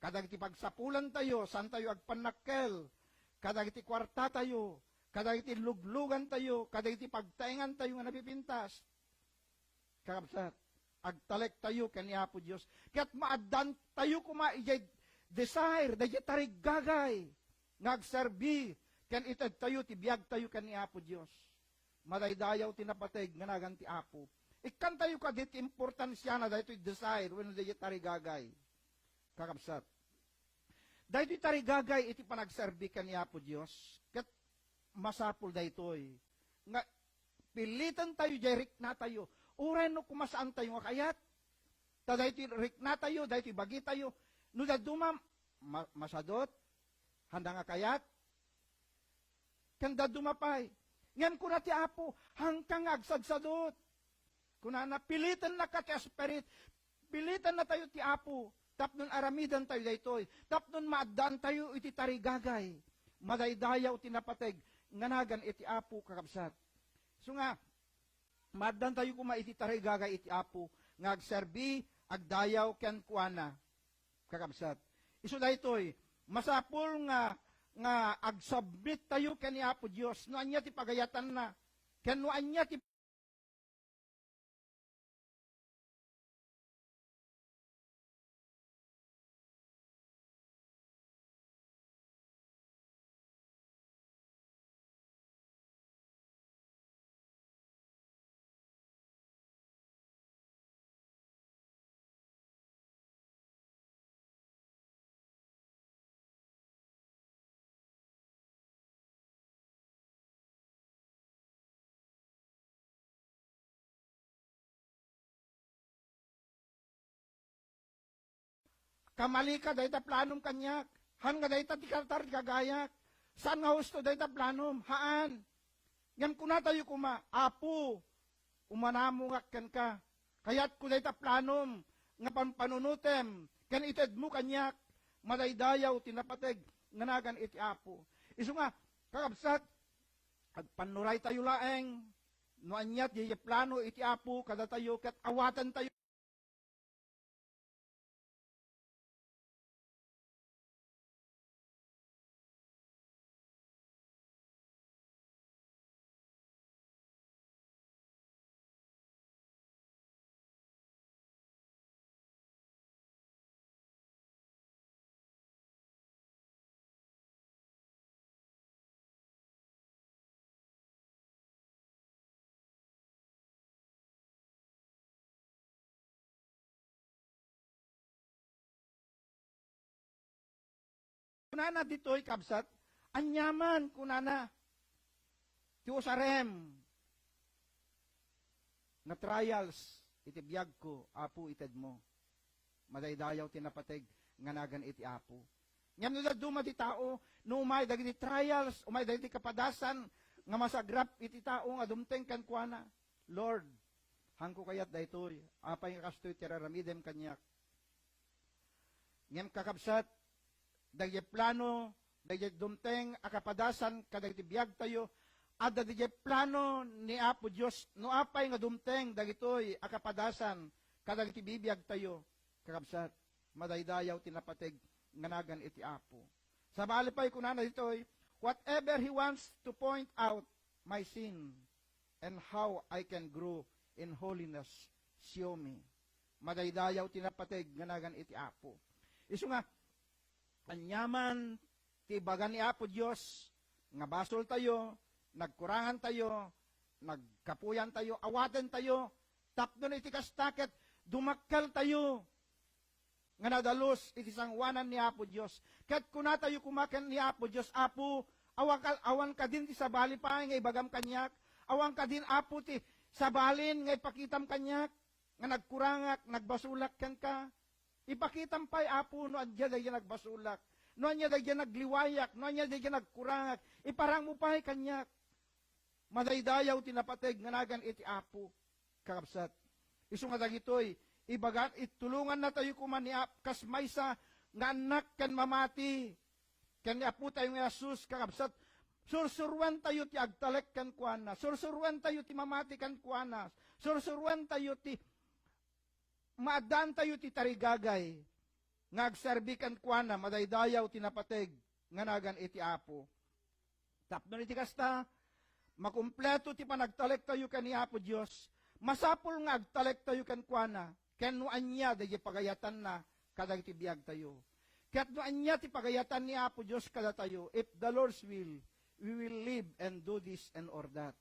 kadagiti pagsapulantayo, santayo agpannakkel kadagiti kuartatayo, kadagiti luglugantayo, kadagiti pagtaengantayo nga napipintas. Kakabsat, agtalektayo ken ni Apo Dios. Ket maaddantayo koma idiay desire, daydiay tarigagay nga agserbi ken itedtayo ti biagtayo ken ni Apo Dios. Madaydayaw ti napateg nga nagan ti Apo. Ikkantayo kadi ti importansiana daytoy desire wenno daydiay tarigagay. Kakabsat, daytoy tarigagay iti panagserbi ken ni Apo Dios, ket masapul daytoy nga pilitentayo diay riknatayo, uray no kumasaantayo nga kayat. Ta daytoy riknatayo, daytoy bagitayo, no dadduma, ma-, masadut, handa nga kayat, ken dadduma pay. Ngem kuna ti Apo, hanka nga agsadsadut. Kunana, pilitennaka ti Espiritu, pilitennatayo ti Apo, tapno aramidentayo daytoy, tapno maaddaantayo iti tarigagay. Madaydayaw ti napateg nga nagan iti Apo, kakabsat. Isu nga, maaddantayo koma iti tarigagay iti Apo nga agserbi, agdayaw kenkuana, kakabsat. Isu daytoy, masapul nga, nga agsubmittayo ken ni Apo Dios no ania ti pagayatanna, ken no ania ti Kamalika dayta planom kaniak. Han nga dayta ti katarigagayek. Saan nga husto dayta planom? Haan. Ngem kunatayo koma, Apo, umanamongak kenka. Kayatko dayta planom nga panpanunotem ken itedmo kaniak. Madaydayaw ti napateg nga nagan iti Apo. Isu nga, kakabsat, agpannuraytayo laeng no ania ti plano iti Apo kadatayo ket awatentayo. Kunana ditoy, kabsat, aniaman, kunana, ti usarem nga trials iti biagko, Apo, itedmo. Madaydayaw ti napateg nga nagan iti Apo. Ngem no dadduma ti tao, no umay dagiti trials, umay dagiti kapadasan nga masagrap iti tao nga dumteng kenkuana, "Lord, haanko kayat daytoy? Apay nga kastoy ti raramidem kaniak?" Ngem kakabsat, dagiti plano, dagiti dumteng a kapadasan kadagiti biagtayo, adda dagiti plano ni Apo Dios no apay nga dumteng dagitoy a kapadasan kadagiti bibiagtayo. Kakabsat, madaydayaw ti napateg nga nagan iti Apo. Sabali pay kunana ditoy, "Whatever He wants to point out my sin and how I can grow in holiness, show me." Madaydayaw ti napateg nga nagan iti Apo. Isu nga, aniaman ti ibaga ni Apo Dios nga basoltayo, nagkurangantayo, nagkapuyantayo, awatentayo, tapno iti kasta ket dumakkeltayo nga nadalus iti sangoanan ni Apo Dios. Ket kunatayo koma ken ni Apo Dios, "Apo, awan ka, awan kadin ti sabali pay nga ibagam kaniak? Awan kadin, Apo, ti sabalin nga ipakitam kaniak nga nagkurangak, nagbasolak kenka? Ipakitam pay, Apo, no ania daydi nagbasolak, no ania daydi nagliwayak, no ania daydi nagkurangak. Iparangmo pay kaniak." Madaydayaw ti napateg nga nagan iti Apo, kakabsat. Isu nga dagitoy, ibagan, itulongannatayo koma ni Ap-, kas maysa nga annak ken mamati ken ni Apotayo nga Jesus, kakabsat. Sursuroentayo ti agtalek kenkuana. Sursuroentayo ti mamati kenkuana. Sursuroentayo ti maaddaantayo ti tarigagay nga agserbi kenkuana. Madaydayaw ti napateg nga nagan iti Apo. Tapno iti kasta, makumpleto ti panagtalektayo ken ni Apo Dios. Masapul nga agtalektayo kenkuana, ken no ania daydi pagayatanna kadagiti biagtayo. Ket no ania ti pagayatan ni Apo Dios kadatayo, if the Lord's will, we will live and do this and or that.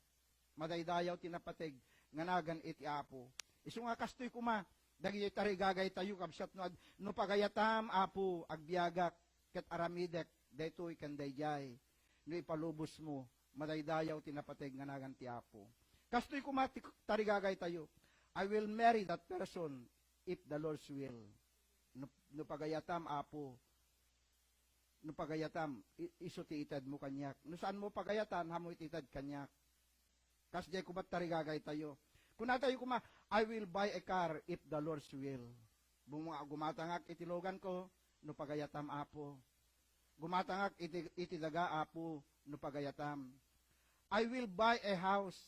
Madaydayaw ti napateg nga nagan iti Apo. Isu nga kastoy koma, dagiti tarigagaytayo, kabsat, no ad-, no pagayatam, Apo, agbiagak, ket aramidek daytoy ken daydiay. No ipalubosmo, madaydayaw ti napateg nga nagan ti Apo. Kastoy koma ti tarigagaytayo, "I will marry that person if the Lord's will." No, no pagayatam, Apo, no pagayatam, i-, isu ti itedmo kaniak. No saanmo pagayatan, haanmo iti ited kaniak. Kasdiay koma ti tarigagaytayo. Kunatayo koma, "I will buy a car if the Lord's will." Bumnga, gumatangak iti luganko, no pagayatam, Apo. Gumatangak iti, iti daga, Apo, no pagayatam. "I will buy a house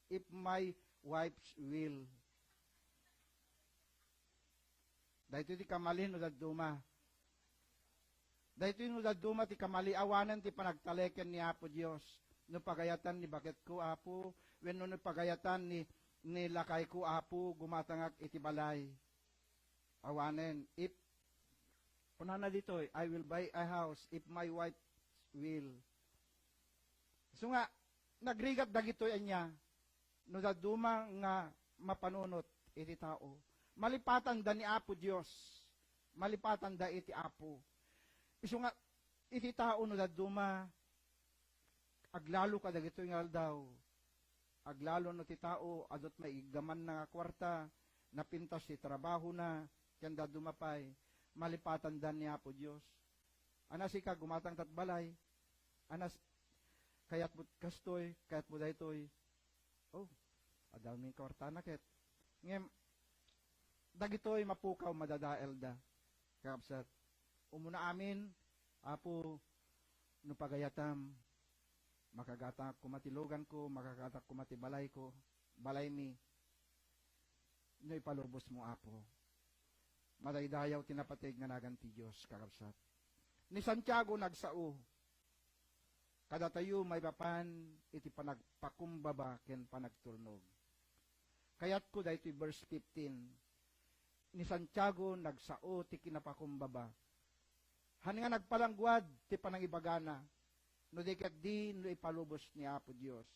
if my wife's will." Daytoy ti kamali no dadduma. Daytoy no dadduma ti kamali, awanen ti panagtaleken ni Apo Dios. No pagayatan ni baketko, Apo, wenno no pagayatan ni, ni lakayko, Apo, gumatangak iti balay. Awanen, if, kunana ditoy, "I will buy a house if my wife will." So nga, nagrigat dagitoy ania, no dadduma nga mapanunot iti tao. Malipatanda ni Apo Dios. Malipatanda iti Apo. Isu nga, iti tao no dadduma, aglalo kadagitoy nga aldaw. Aglalo no ti tao, adut maiggamanna nga kuarta, napintas ti trabahona, ken dadduma pay, malipatanda ni Apo Dios. Ana, sika, gumatang tat balay. Ana, s-, kayatmo kastoy, kayatmo daytoy. Oh, adda mi kuartana ket. Ngem, dagitoy mapukaw, madadaelda. Kakabsat, umuna amin, Apo, no pagayatam, makagatangak koma ti luganko, makagatangak koma ti balayko, balaymi, no ipalubosmo, Apo. Madaydayaw ti napateg nga nagan ti Dios, kakabsat. Ni Santiago nagsao kadatayo maipapan iti panagpakumbaba ken panagtulnog. Kayatko daytoy verse fifteen. Ni Santiago nagsao ti kinapakumbaba. Haan nga nagpalangguad ti panangibagana, no di ket di no ipalubos ni Apo Dios.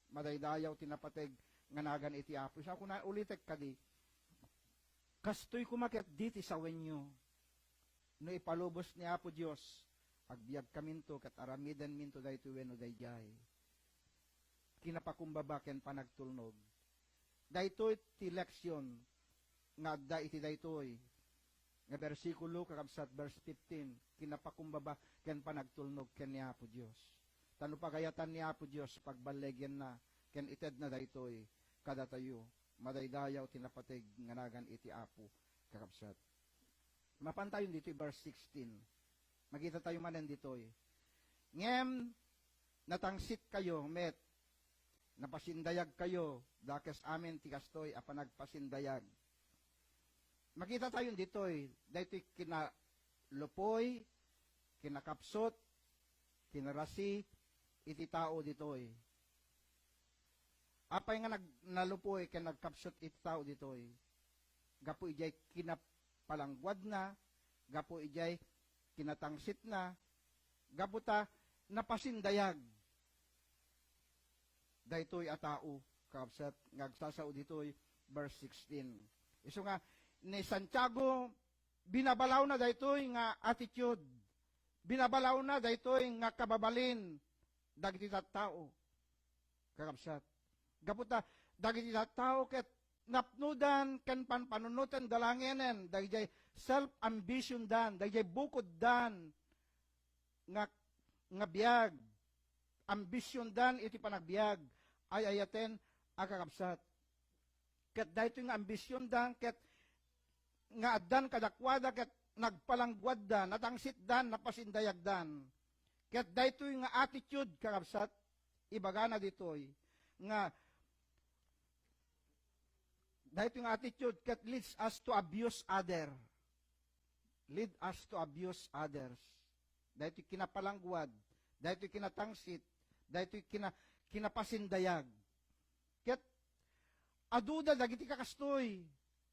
Madaydayaw ti napateg nga nagan iti Apo. Sa kuna, ulitek kadi, kastoy koma ket di ti sawenyo. No ipalubos ni Apo Dios, agbiagkaminto ket aramidenminto daytoy wenno daydiay. Kinapakumbaba ken panagtulnog. Daytoy ti leksion nga adda iti daytoy nga bersikulo, kakabsat, verse fifteen, kinapakumbaba ken panagtulnog ken ni Apo Dios. Ta no pagayatan ni Apo Dios, pagballegenna ken itedna daytoy kadatayo, madaydayaw ti napateg nga nagan iti Apo, kakabsat. Mapantayon ditoy verse sixteen. Makitatayo manen ditoy. Ngem natangsitkayo met, napasindayagkayo, dakes amin ti kastoy a panagpasindayag. Makitatayon ditoy, daytoy kinalupoy, kinakapsut, kinarasi iti tao ditoy. Apay nga nag-, nalupoy ken nagkapsut iti tao ditoy? Gapu idiay kinapalangguadna, gapu idiay kinatangsitna, gapu ta napasindayag daytoy a tao, kakabsat, nga agsasao ditoy, verse sixteen. Isu nga, ni Santiago, binabalawna daytoy nga attitude. Binabalawna daytoy nga kababalin dagiti tattao. Kakabsat, gapu ta dagiti tattao ket napnodan ken panpanunotenda langenen dagijay self-ambition dan, dagijay bukoddan nga, nga biag, ambision dan iti panagbiag, ay-ayaten a kakabsat. Ket daytoy nga ambision dan ket nga addan kadakuada ket nagpalangguadda, natangsitdan, napasindayagdan. Ket daytoy nga attitude, kakabsat, ibagana ditoy nga daytoy nga attitude ket leads us to abuse other. Lead us to abuse others. Daytoy kinapalangguad, daytoy kinatangsit, daytoy kina-, kinapasindayag. Ket aduda dagiti kakastoy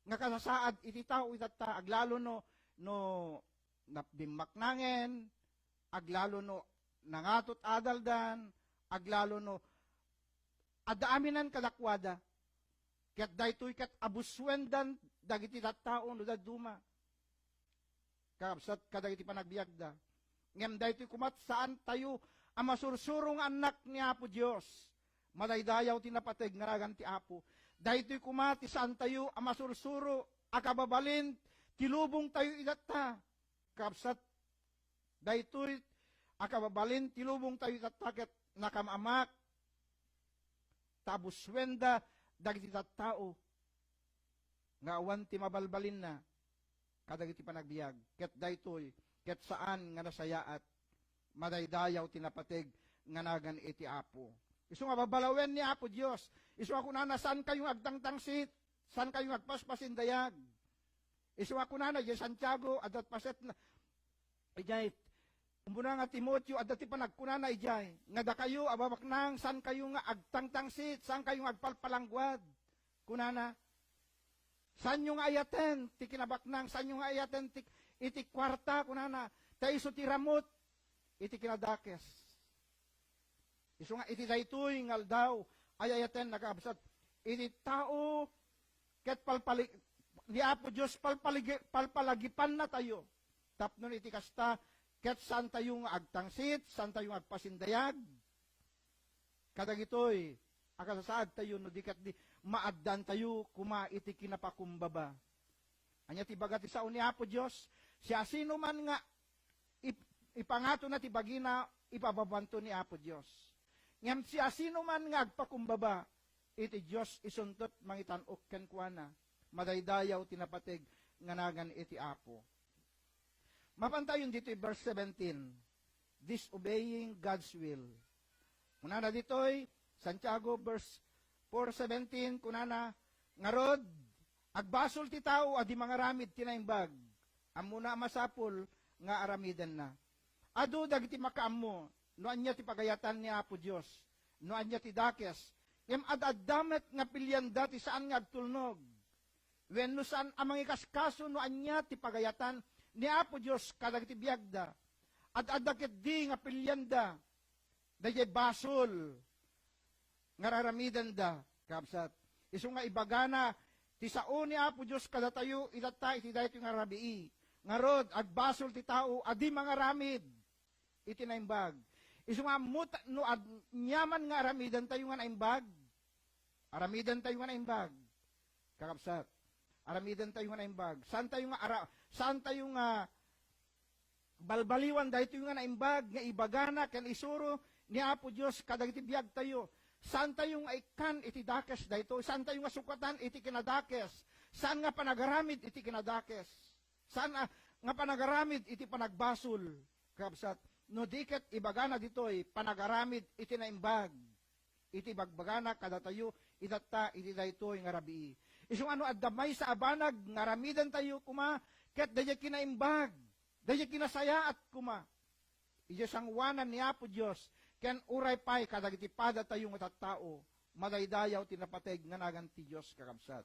nga kasasaad iti tao itatta, aglalo no, no nap-, bimmaknangen, aglalo no nangatot adaldan, aglalo no adda aminan kadakuada. Ket daytoy ket abusuendan dagiti tattao no dadduma, kakabsat, kadagiti panagbiagda. Ngem daytoy koma ti saantayo a masursuro nga annak ni Apo Dios. Madaydayaw ti napateg nga nagan ti Apo. Daytoy koma ti saantayo a masursuro a kababalin ti lubongtayo itatta. Kakabsat, daytoy a kababalin ti lubongtayo itatta ket nakam-amak ta abusuenda dagiti tattao nga awan ti mabalbalinna kadagiti panagbiag, ket daytoy ket saan nga nasayaat, madaydayaw ti napateg nga nagan iti Apo. Isu nga babalawen ni Apo Dios, isu nga kunana, "Saankayo nga agtangtangsit, saankayo nga agpaspasindayag." Isu nga kunana, idiay Santiago, adda paset na, idiay umuna nga Timoteo, adda ti panagkunana idiay, nga dakayo a babaknang, saankayo nga agtangtangsit, saankayo nga agpalpalangguad. Kunana, saanyo nga ayaten ti kinabaknang, saanyo nga ayaten ti, iti kuarta, kunana, ta isu ti ramut iti kinadakes. Isu nga iti daytoy nga aldaw, ay-ayaten, nakabsat, iti tao ket palpali-, ni Apo Dios palpaligi-, palpalagipanna tayo. Tapno iti kasta, ket saantayo nga agtangsit, saantayo nga agpasindayag kadagitoy a kasasaadtayo, no di ket di maaddantayo koma iti kinapakumbaba. Ania ti baga ti sao ni Apo Dios? Siasinoman nga ip-, ipangatona ti bagina, ipababaanto ni Apo Dios. Ngem siasinoman nga agpakumbaba iti Dios, isuntot mangitan-ok kenkuana. Madaydayaw ti napateg nga nagan iti Apo. Mapantayon ditoy verse seventeen, disobeying God's will. Kunana ditoy, Santiago, verse four seventeen, kunana, ngarud, agbasol ti tao a di mangaramid ti naimbag. Ammona a masapul nga aramidenna. Adu dagiti makaammo no ania ti pagayatan ni Apo Dios, no ania ti dakes, ngem ad-adda met nga pilianda ti saan nga agtulnog. Wenno saan a mangikaskaso no ania ti pagayatan ni Apo Dios kadagiti biagda. Ad-adda ketdi nga pilianda daydiay basol nga raramidenda, kabsat. Isu nga ibagana ti sao ni Apo Dios kadatayo itatta iti daytoy nga rabii. Ngarud, agbasol ti tao a di mangaramid. iti naimbag. Isu nga ammo ta-, no ad-, aniaman nga aramidentayo nga naimbag. Aramidentayo nga naimbag. Kakabsat, aramidentayo nga naimbag. Saantayo nga ara-, saantayo nga balbaliwan daytoy nga naimbag nga ibagana ken isuro ni Apo Dios kadagiti biagtayo. Saantayo nga ikkan iti dakes daytoy. Saantayo nga sukatan iti kinadakes. Saan nga panagaramid iti kinadakes. Saan a, nga panagaramid iti panagbasol, kakabsat. No di ket ibagana ditoy, panagaramid iti naimbag. Iti ibagbagana kadatayo, itatta iti daytoy nga rabii. Isu nga no adda maysa a banag nga aramidentayo koma, ket daydiay kinaimbag, daydiay kinasayaat koma. Idiay sangoanan ni Apo Dios, ken uray pay kadagiti padatayo nga tattao, madaydayaw ti napateg nga nagan ti Dios, kakabsat.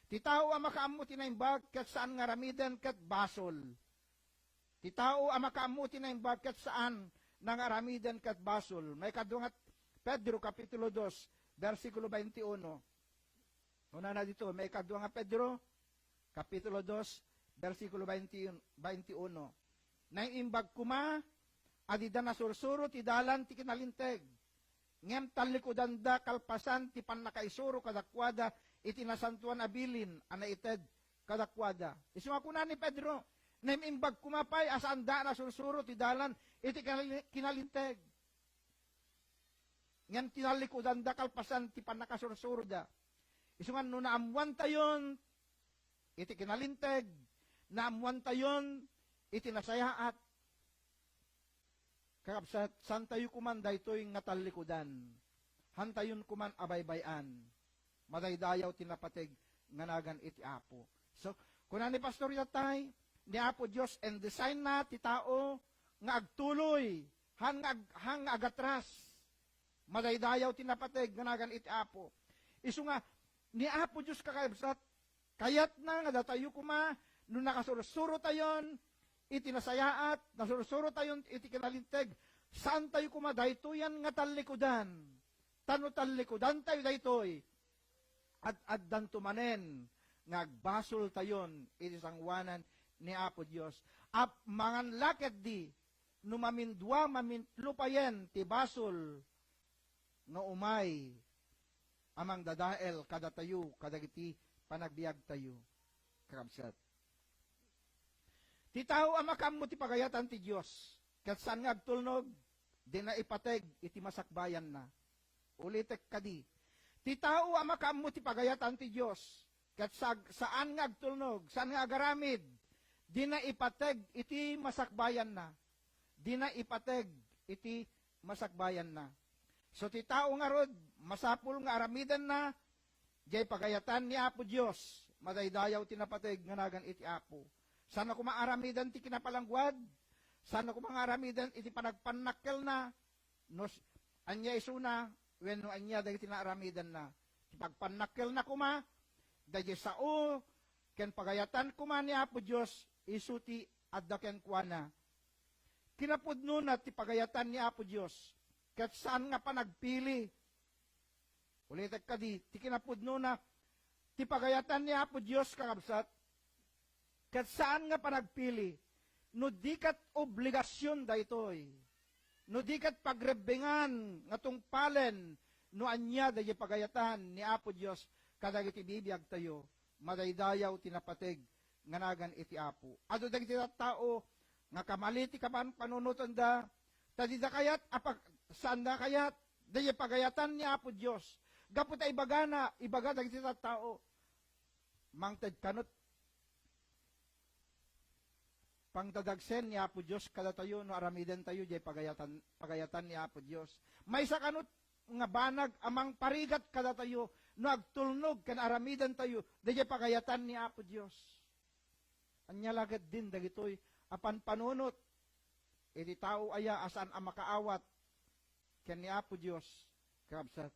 Ti tao a makaammo ti naimbag ket saan nga aramiden ket basol. Ti tao a makaammo ti naimbag ket saan nga aramiden ket basol. Maikadua nga Pedro, Kapitulo dos, bersikulo twenty-uno. Kunana dito, maikadua nga Pedro, Kapitulo dos, bersikulo twenty, twenty-uno. Naimbag koma a dida nasursuro ti dalan ti kinalinteg, ngem tallikudanda kalpasan ti pannakaisuro kadakuada iti nasantoan a bilin a naited kadakuada. Isu nga kuna ni Pedro, "Naimbag koma pay a saanda a nasursuro ti dalan iti kinali-, kinalinteg." Ngem tinallikudanda kalpasan ti pannakasursuroda. Isu nga no naammoantayon iti kinalinteg, naammoantayon iti nasayaat, kakabsat, saantayo koman daytoy nga tallikudan. Hantayon koman a baybay-an. Madaydayaw ti napateg nga nagan iti Apo. So, kuna ni Pastor Yatay, ni Apo Dios, in-design na ti tao nga agtuloy, han nga ag-, han nga agatras. Madaydayaw ti napateg nga nagan iti Apo. Isu nga, ni Apo Dios, kakabsat, kayatna nga datayo koma, no nakasursurotayon iti nasayaat, nasursurotayon iti kinalinteg, saantayo koma daytoyan nga tallikudan. Ta no tallikudantayo daytoy, ad-addanto manen nga agbasoltayon iti sangoanan ni Apo Dios. Ap-, mangan la ketdi no mamindua, mamintlo payen ti basol nga umay a mangdadael kadatayo kadagiti panagbiagtayo, kakabsat. Ti tao a makaammo ti pagayatan ti Dios, ket saan nga agtulnog, dina ipateg iti masakbayanna. Ulitek kadi, ti tao a makaammo ti pagayatan ti Dios, ket sag-, saan nga agtulnog, saan nga agaramid, dina ipateg iti masakbayanna. Dina ipateg iti masakbayanna. So, ti tao ngarud, masapul nga aramidenna jay pagayatan ni Apo Dios, madaydayaw ti napateg nga nagan iti Apo. Saan a koma aramiden ti kinapalangguad? Saan a koma nga aramiden iti panagpannakkelna? No s-, ania isuna, wenno ania dagiti naaramidenna? Ti pagpannakkelna koma, daydi sao ken pagayatan koma ni Apo Dios, isu ti adda kenkuana. Kinapudnona ti pagayatan ni Apo Dios, ket saan nga panagpili. Ulitek kadi, ti kinapudnona ti pagayatan ni Apo Dios, kakabsat, ket saan nga panagpili, no di ket obligasion daytoy, no di ket pagrebbengan nga tungpalen no ania daydi pagayatan ni Apo Dios kadagiti bibiagtayo, madaydayaw ti napateg nga nagan iti Apo. Adu dagiti tattao nga kamali ti kapanpanunotenda, ta dida kayat a pag-, saanda kayat daydi pagayatan ni Apo Dios. Gapu ta ibagana, ibaga dagiti tattao, mangted kanut pangdadagsen ni Apo Dios kadatayo no aramidentayo jay pagayatan, pagayatan ni Apo Dios. Maysa kanut nga banag a mangparigat kadatayo no agtulnog ken aramidentayo dayjay pagayatan ni Apo Dios. Ania la ketdin dagitoy a panpanunot iti tao aya a saan a makaawat ken ni Apo Dios, kakabsat.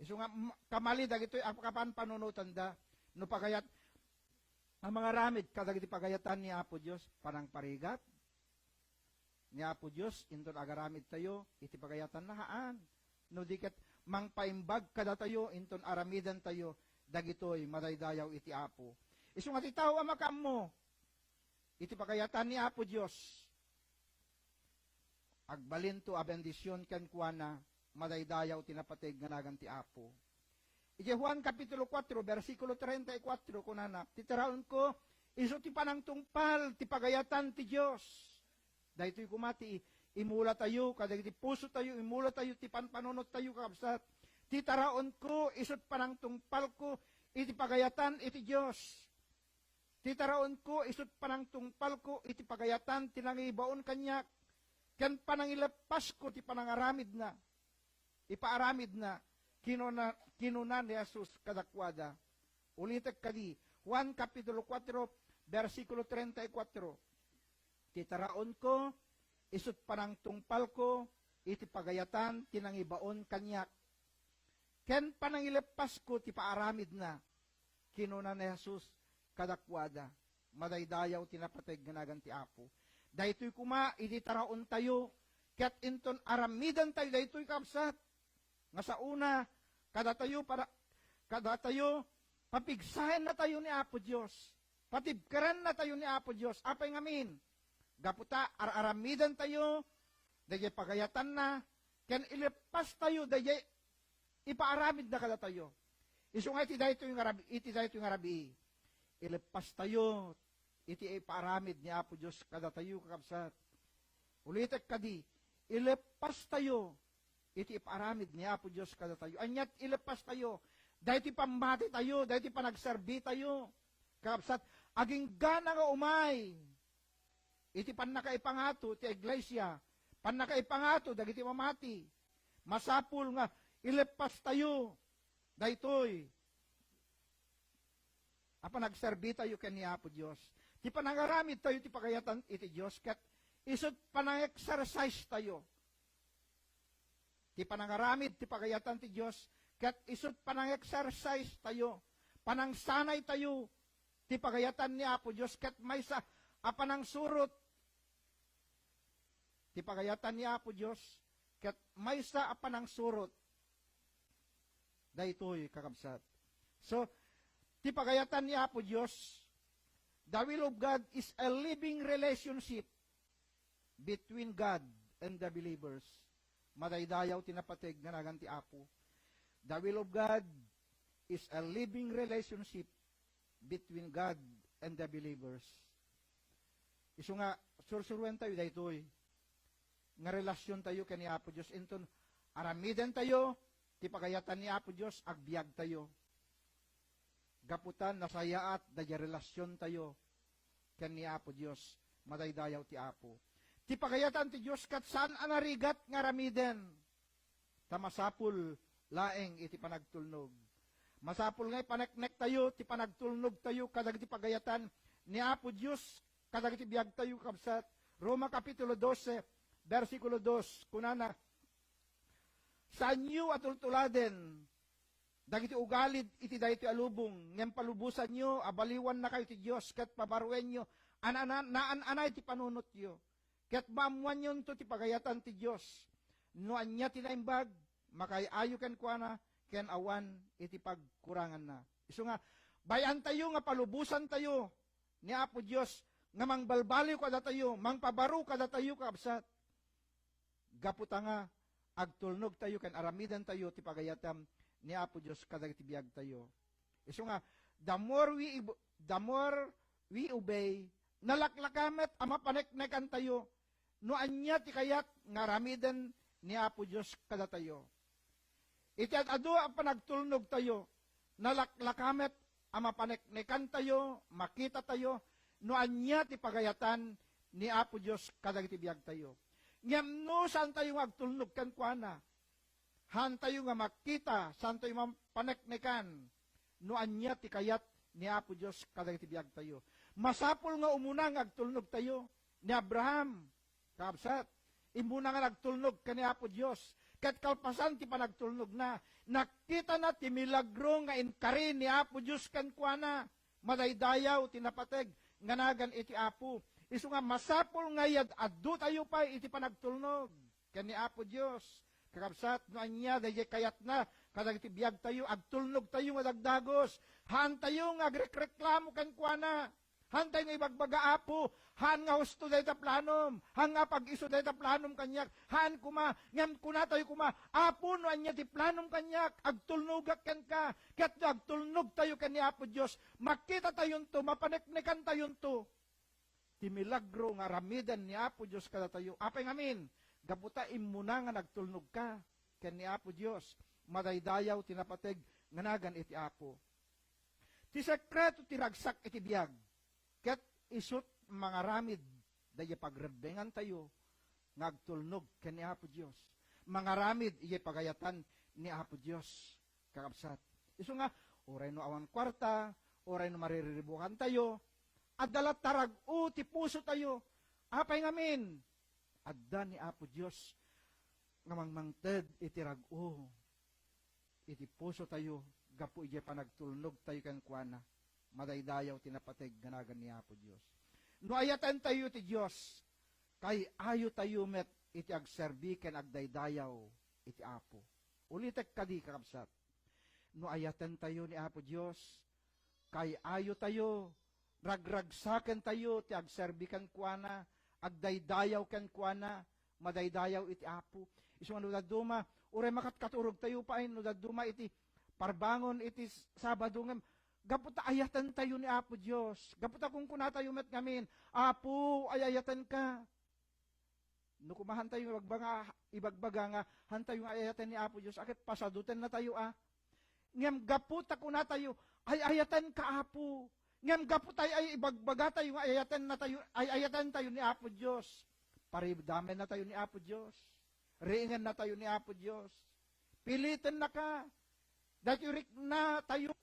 Isu nga, m-, kamali dagitoy a kapanpanunotanda no pagayat a mangaramid kadagiti pagayatan ni Apo Dios, panangparigat ni Apo Dios inton agaramidtayo iti pagayatanna, haan. No di ket mangpaimbag kadatayo inton aramidentayo dagitoy madaydayaw iti Apo. Isu nga ti tao a makaammo iti pagayatan ni Apo Dios, Agbalinto a bendision kenkuana, madaydayaw ti napateg nga nagan ti Apo. Idiay Juan Kapitulo kuatro, bersikulo treinta y cuatro, kunana, "Ti taraonko, isu ti panangtungpal ti pagayatan ti Dios." Daytoy koma ti imulatayo kadagiti pusotayo, imulatayo ti panpanunottayo, kakabsat. "Ti taraonko, isut panangtungpalko iti pagayatan iti Dios." Ti taraonko isut panangtungpalko iti pagayatan ti nangibaon kaniak, ken panangileppasko ti panangaramidna, ipaaramidna, kinuna, kinuna ni Jesus kadakuada. Ulitek kadi, Juan Kapitulo kuatro, bersikulo treinta y cuatro, "Ti taraonko isut panangtungpalko iti pagayatan ti nangibaon kaniak, ken panangileppasko ti paaramidna," kinuna ni Jesus kadakuada. Madaydayaw ti napateg nga nagan ti Apo. Daytoy koma iti taraontayo, ket inton aramidentayo daytoy, kabsat, nga saona, kadatayo para, kadatayo, papigsayannatayo ni Apo Dios. Patibkerennatayo ni Apo Dios. Apay ngamin? Gapu ta ar-aramidentayo dayjay pagayatanna, ken ileppastayo dayjay ipaaramidna kadatayo. Isu nga iti daytoy nga rabii, iti daytoy nga rabii, ileppastayo iti ipaaramid ni Apo Dios kadatayo, kakabsat. Ulitek kadi, ileppastayo iti ipaaramid ni Apo Dios kadatayo. Ania ti ileppastayo? Daytoy pammatitayo, daytoy panagserbitayo. Kakabsat, agingga nga umay iti pannakaipangato ti iglesia, pannakaipangato dagiti mamati. Masapul nga ileppastayo daytoy a panagserbitayo ken ni Apo Dios. Ti panangaramidtayo ti pagayatan iti Dios ket isut panang-exercise tayo. Ti panangaramid ti pagayatan ti Dios ket isut panang-exercise tayo, panangsanay tayo ti pagayatan ni Apo Dios ket maysa a panangsurot ti pagayatan ni Apo Dios ket maysa a panangsurot daytoy, kakabsat. So, ti pagayatan ni Apo Dios, the will of God is a living relationship between God and the believers. Madaydayaw ti napateg nga nagan ti Apo. The will of God is a living relationship between God and the believers. Isu nga, sursuruentayo daytoy nga relasiontayo ken ni Apo Dios, inton aramidentayo ti pagayatan ni Apo Dios, agbiagtayo. Gapu ta nasayaat dayjay relasiontayo ken ni Apo Dios, madaydayaw ti Apo. Ti pagayatan ti Dios ket saan a narigat nga aramiden, ta masapul laeng iti panagtulnog. Masapul nga ipaneknektayo ti panagtulnogtayo kadagiti pagayatan ni Apo Dios kadagiti biagtayo, kabsat. Roma Kapitulo dose, bersikulo dos, kunana, "Saanyo a tultuladen dagiti ugalid iti daytoy a lubong, ngem palubosanyo a baliwannakayo ti Dios ket pabaruenyo a naan-, naan-anay ti panunotyo. Ket maammoanyonto ti pagayatan ti Dios. No ania ti naimbag, makaay-ayo kenkuana ken awan iti pagkuranganna." Isu nga, bay-antayo nga palubosantayo ni Apo Dios nga mangbalbaliw kadatayo, mangpabaro kadatayo, kakabsat. Gapu ta nga agtulnogtayo ken aramidentayo ti pagayatan ni Apo Dios kadagiti biagtayo. Isu nga, the more we ib-, the more we obey, nalaklaka met a mapaneknekantayo no ania ti kayat nga aramiden ni Apo Dios kadatayo. Iti ad-adu a panagtulnogtayo, nalaklaka met a mapaneknekantayo, makitatayo no ania ti pagayatan ni Apo Dios kadagiti biagtayo. Ngem no saantayo nga agtulnog kenkuana, haantayo nga makita, saantayo mapaneknekan no ania ti kayat ni Apo Dios kadagiti biagtayo. Masapul nga umuna nga agtulnogtayo ni Abraham, kabsat. Immuna nga nagtulnog ken ni Apo Dios. Ket kalpasan ti panagtulnogna, nakitana ti milagro nga inkari ni Apo Dios kenkuana. Madaydayaw ti napateg nga nagan iti Apo. Isu nga masapul nga iyad-addutayo pay iti panagtulnog ken ni Apo Dios. Kakabsat, no ania dayjay kayatna kadagiti biagtayo, agtulnogtayo nga dagdagus. Haantayo nga agrekreklamo kenkuana. Haantayo nga ibagbaga, "Apo, haan nga husto dayta planom, haan nga pag-isu dayta planom kaniak, haan koma," ngem kunatayo koma, "Apo, no ania ti planom kaniak, agtulnogak kenka." Ket no agtulnogtayo ken ni Apo Dios, makitatayonto, mapaneknekantayonto ti milagro nga aramiden ni Apo Dios kadatayo. Apay ngamin, gapu ta immuna nga nagtulnogka ken ni Apo Dios, madaydayaw ti napateg nga nagan iti Apo. Ti sekreto ti ragsak iti biag, ket isut' mangaramid daydiay pagrebbengantayo nga agtulnog ken ni Apo Dios. Mangaramid idiay pagayatan ni Apo Dios, kakabsat. Isu nga, uray no awan kuarta, uray no maririribukantayo, adda latta rag-o ti pusotayo. Apay ngamin, adda ni Apo Dios nga mangmangted iti rag-o iti pusotayo gapu idiay panagtulnogtayo kenkuana. Madaydayaw ti napateg nga nagan ni Apo Dios. No ayatentayo ti Dios, kay-ayotayo met iti agserbi ken agdaydayaw iti Apo. Ulitek kadi, kakabsat. No ayatentayo ni Apo Dios, kay-ayotayo, ragragsakentayo ti agserbi kenkuana, agdaydayaw kenkuana, madaydayaw iti Apo. Isu nga no dadduma, uray makatkaturogtayo pay, no dadduma iti parbangon iti Sabado ngem, gapu ta ayatentayo ni Apo Dios, gapu ta kunkunatayo met ngamin, "Apo, ay-ayatenka." No koma haantayo ibagbaga, ibagbaga nga haantayo nga ay-ayaten ni Apo Dios, a ket pasadutennatayo a. Ngem gapu ta kunatayo, "Ay-ayatenka, Apo." Ngem gapu ta ay-, ibagbagatayo nga ay-ayatennatayo, ay-ayatentayo ni Apo Dios, paridamennatayo ni Apo Dios. Riingennatayo ni Apo Dios. Pilitennaka. Daytoy riknatayo.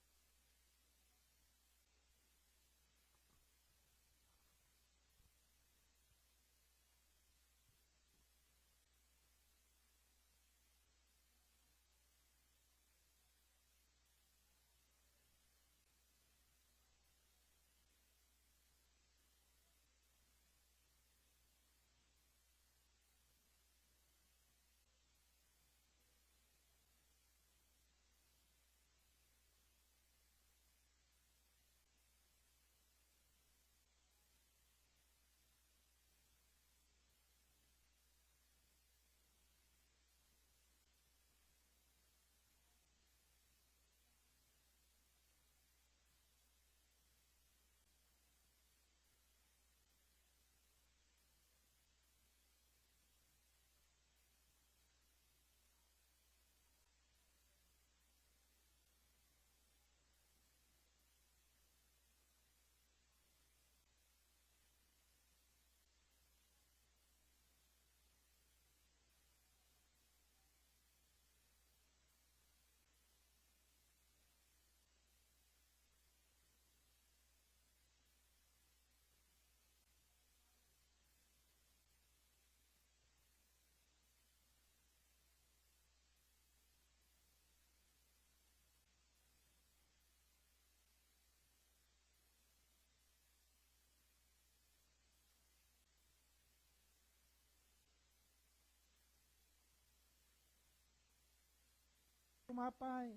Tumapay.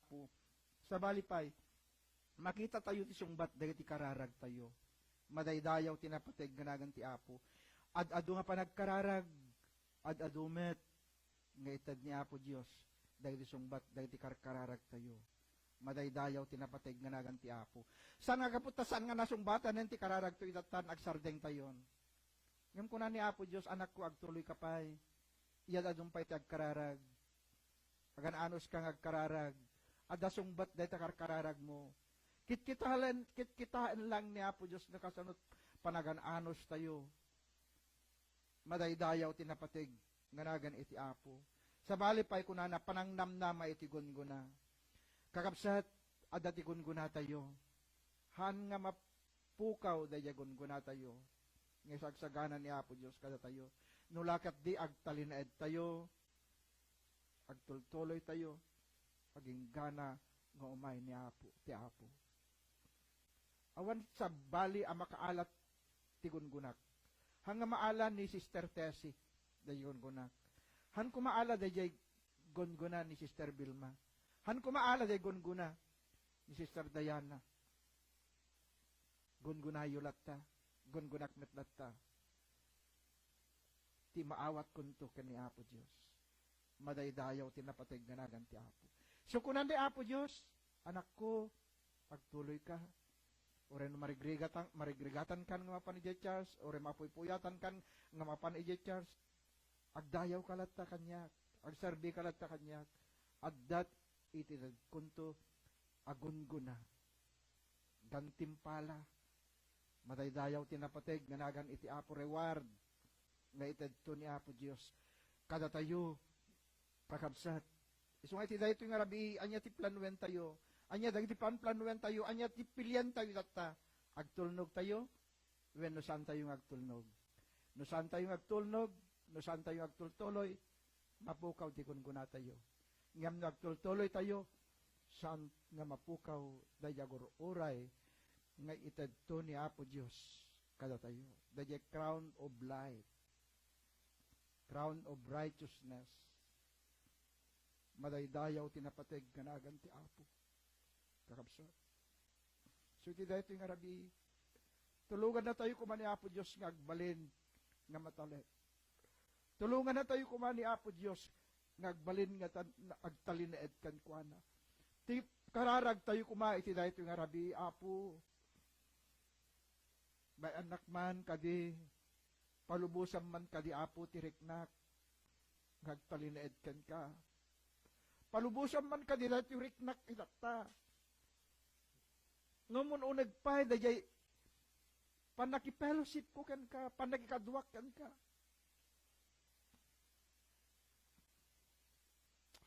Apo. Sabali pay, makitatayo ti sungbat dagiti kararagtayo. Madaydayaw ti napateg nga nagan ti Apo. Ad-adu nga panagkararag, ad-adu met nga ited ni Apo Dios dagiti sungbat dagiti karkararagtayo. Madaydayaw ti napateg nga nagan ti Apo. Saan nga gapu ta saan nga nasungbatanen ti kararagto ita tan agsardengtayon. Ngem kuna ni Apo Dios, "Anakko, agtuloyka pay. Iyad-adum pay ti agkararag. Agan-anuska nga agkararag. Adda sungbat dayta karkararagmo." Kitkitaen, kitkitaen lang ni Apo Dios no kasano panagan-anustayo. Madaydayaw ti napateg nga nagan iti Apo. Sabali pay kunana, panangnamnama iti gunggona. Kakabsat, adda ti gunggonatayo. Haan nga mapukaw daydiay gunggonatayo nga isagsagana ni Apo Dios kadatayo. No la ket di agtalinaedtayo, agtultuloytayo, aginggana nga umay ni Apo, ti Apo. Awan sabali a makaalat ti gunggonak. Haan nga maala ni Sister Tessie, daydiay gunggonak. Han koma ala dayjay gunggona ni Sister Vilma. Han koma ala dayjay gunggona ni Sister Diana. Gungonayo latta, gungonak met latta ti maawatkonto ken ni Apo Dios. Madaydayaw ti napateg nga nagan ti Apo. So, kunan ni Apo Dios, "Anakko, agtuloyka. Uray no marigrigatan, marigrigatankan nga mapan idiay church, uray mapuypuyatankan nga mapan idiay church, agdayawka latta kaniak, agserbika latta kaniak. Adda iti tedkonto a gunggona, gantimpala." Madaydayaw ti napateg nga nagan iti Apo, reward nga itedto ni Apo Dios kadatayo, kakabsat. Isu nga iti daytoy nga rabii, ania ti planuentayo? Ania dagiti panplanuentayo? Ania ti pilientayo tatta? Agtulnogtayo wenno saantayo nga agtulnog? No saantayo nga agtulnog, no saantayo nga agtultuloy, mapukaw ti gungonatayo. Ngem no agtultuloytayo, saan nga mapukaw daydi agur-uray nga itedto ni Apo Dios kadatayo. Daydi crown of life, crown of righteousness. Madaydayaw ti napateg nga nagan ti Apo. Kakabsat. So, iti daytoy nga rabii, tulongannatayo koma ni Apo Dios nga agbalin nga matalek. Tulongannatayo koma ni Apo Dios nga agbalin nga tan-, agtalinaed kenkuana. Ti kararagtayo koma iti daytoy nga rabii, Apo, mayan-annak man kadi, palubosam man kadi, Apo, ti riknak nga agtalinaed kenka. Palubosam man kadi daytoy riknak itatta. Ngem un-uneg pay dayjay pannakifellowshipko kenka, pannakikaduak kenka.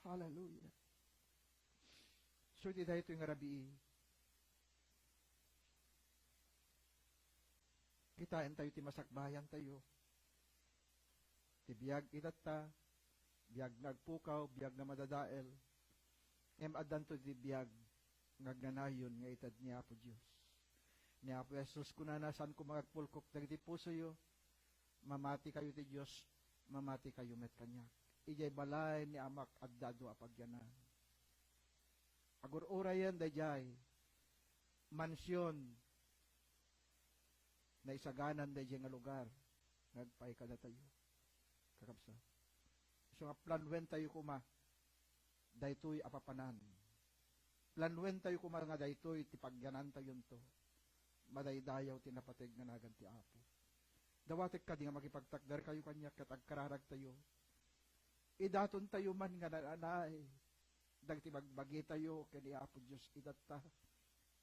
Hallelujah. So, iti daytoy nga rabii, kitaentayo ti masakbayantayo. Ti biag itatta, biag nga agpukaw, biag nga madadael. Ngem addanto ti biag nga agnanayon nga ited ni Apo Dios. Ni Apo Jesus kunana, "Saanko nga agpulkok dagiti pusoyo." Mamatikayo ti Dios, mamatikayo met kaniak. Idiay balay ni Amak adda dua a pagyanan. Agur-urayen daydiay mansion, naisaganan daydiay nga lugar nga agpaay kadatayo, kakabsat. Isu nga planuentayo koma daytoy a papanan. Planuentayo koma nga daytoy ti pagyanantayonto. Madaydayaw ti napateg nga nagan ti Apo. Dawatek kadi nga makipagtakderkayo kaniak ket agkararagtayo. Idatontayo man nga naan-anay dagiti bagbagitayo ken ni Apo Dios itatta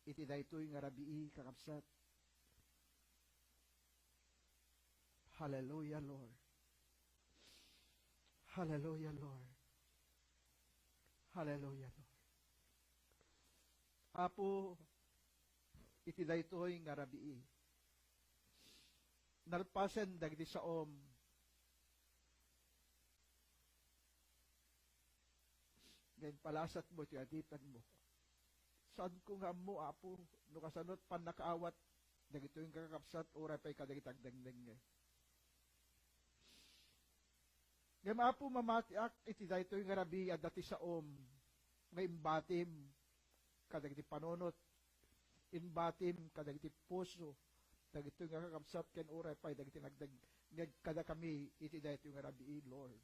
iti daytoy nga rabii, kakabsat. Hallelujah, Lord. Hallelujah, Lord. Hallelujah, Lord. Apo, iti daytoy nga rabii, nalpasen dagiti saom nga impalasatmo iti adipenmo. Saanko nga ammo, Apo, no kasano ti pannakaawat dagitoy nga kakabsat, uray pay kadagiti agdengdengngeg. Ngem, Apo, mamatiak iti daytoy nga rabii, adda ti saom nga imbatim kadagiti panunot, imbatim kadagiti puso dagitoy nga kakabsat ken uray pay dagiti nagdengngeg kadakami iti daytoy nga rabii, Lord.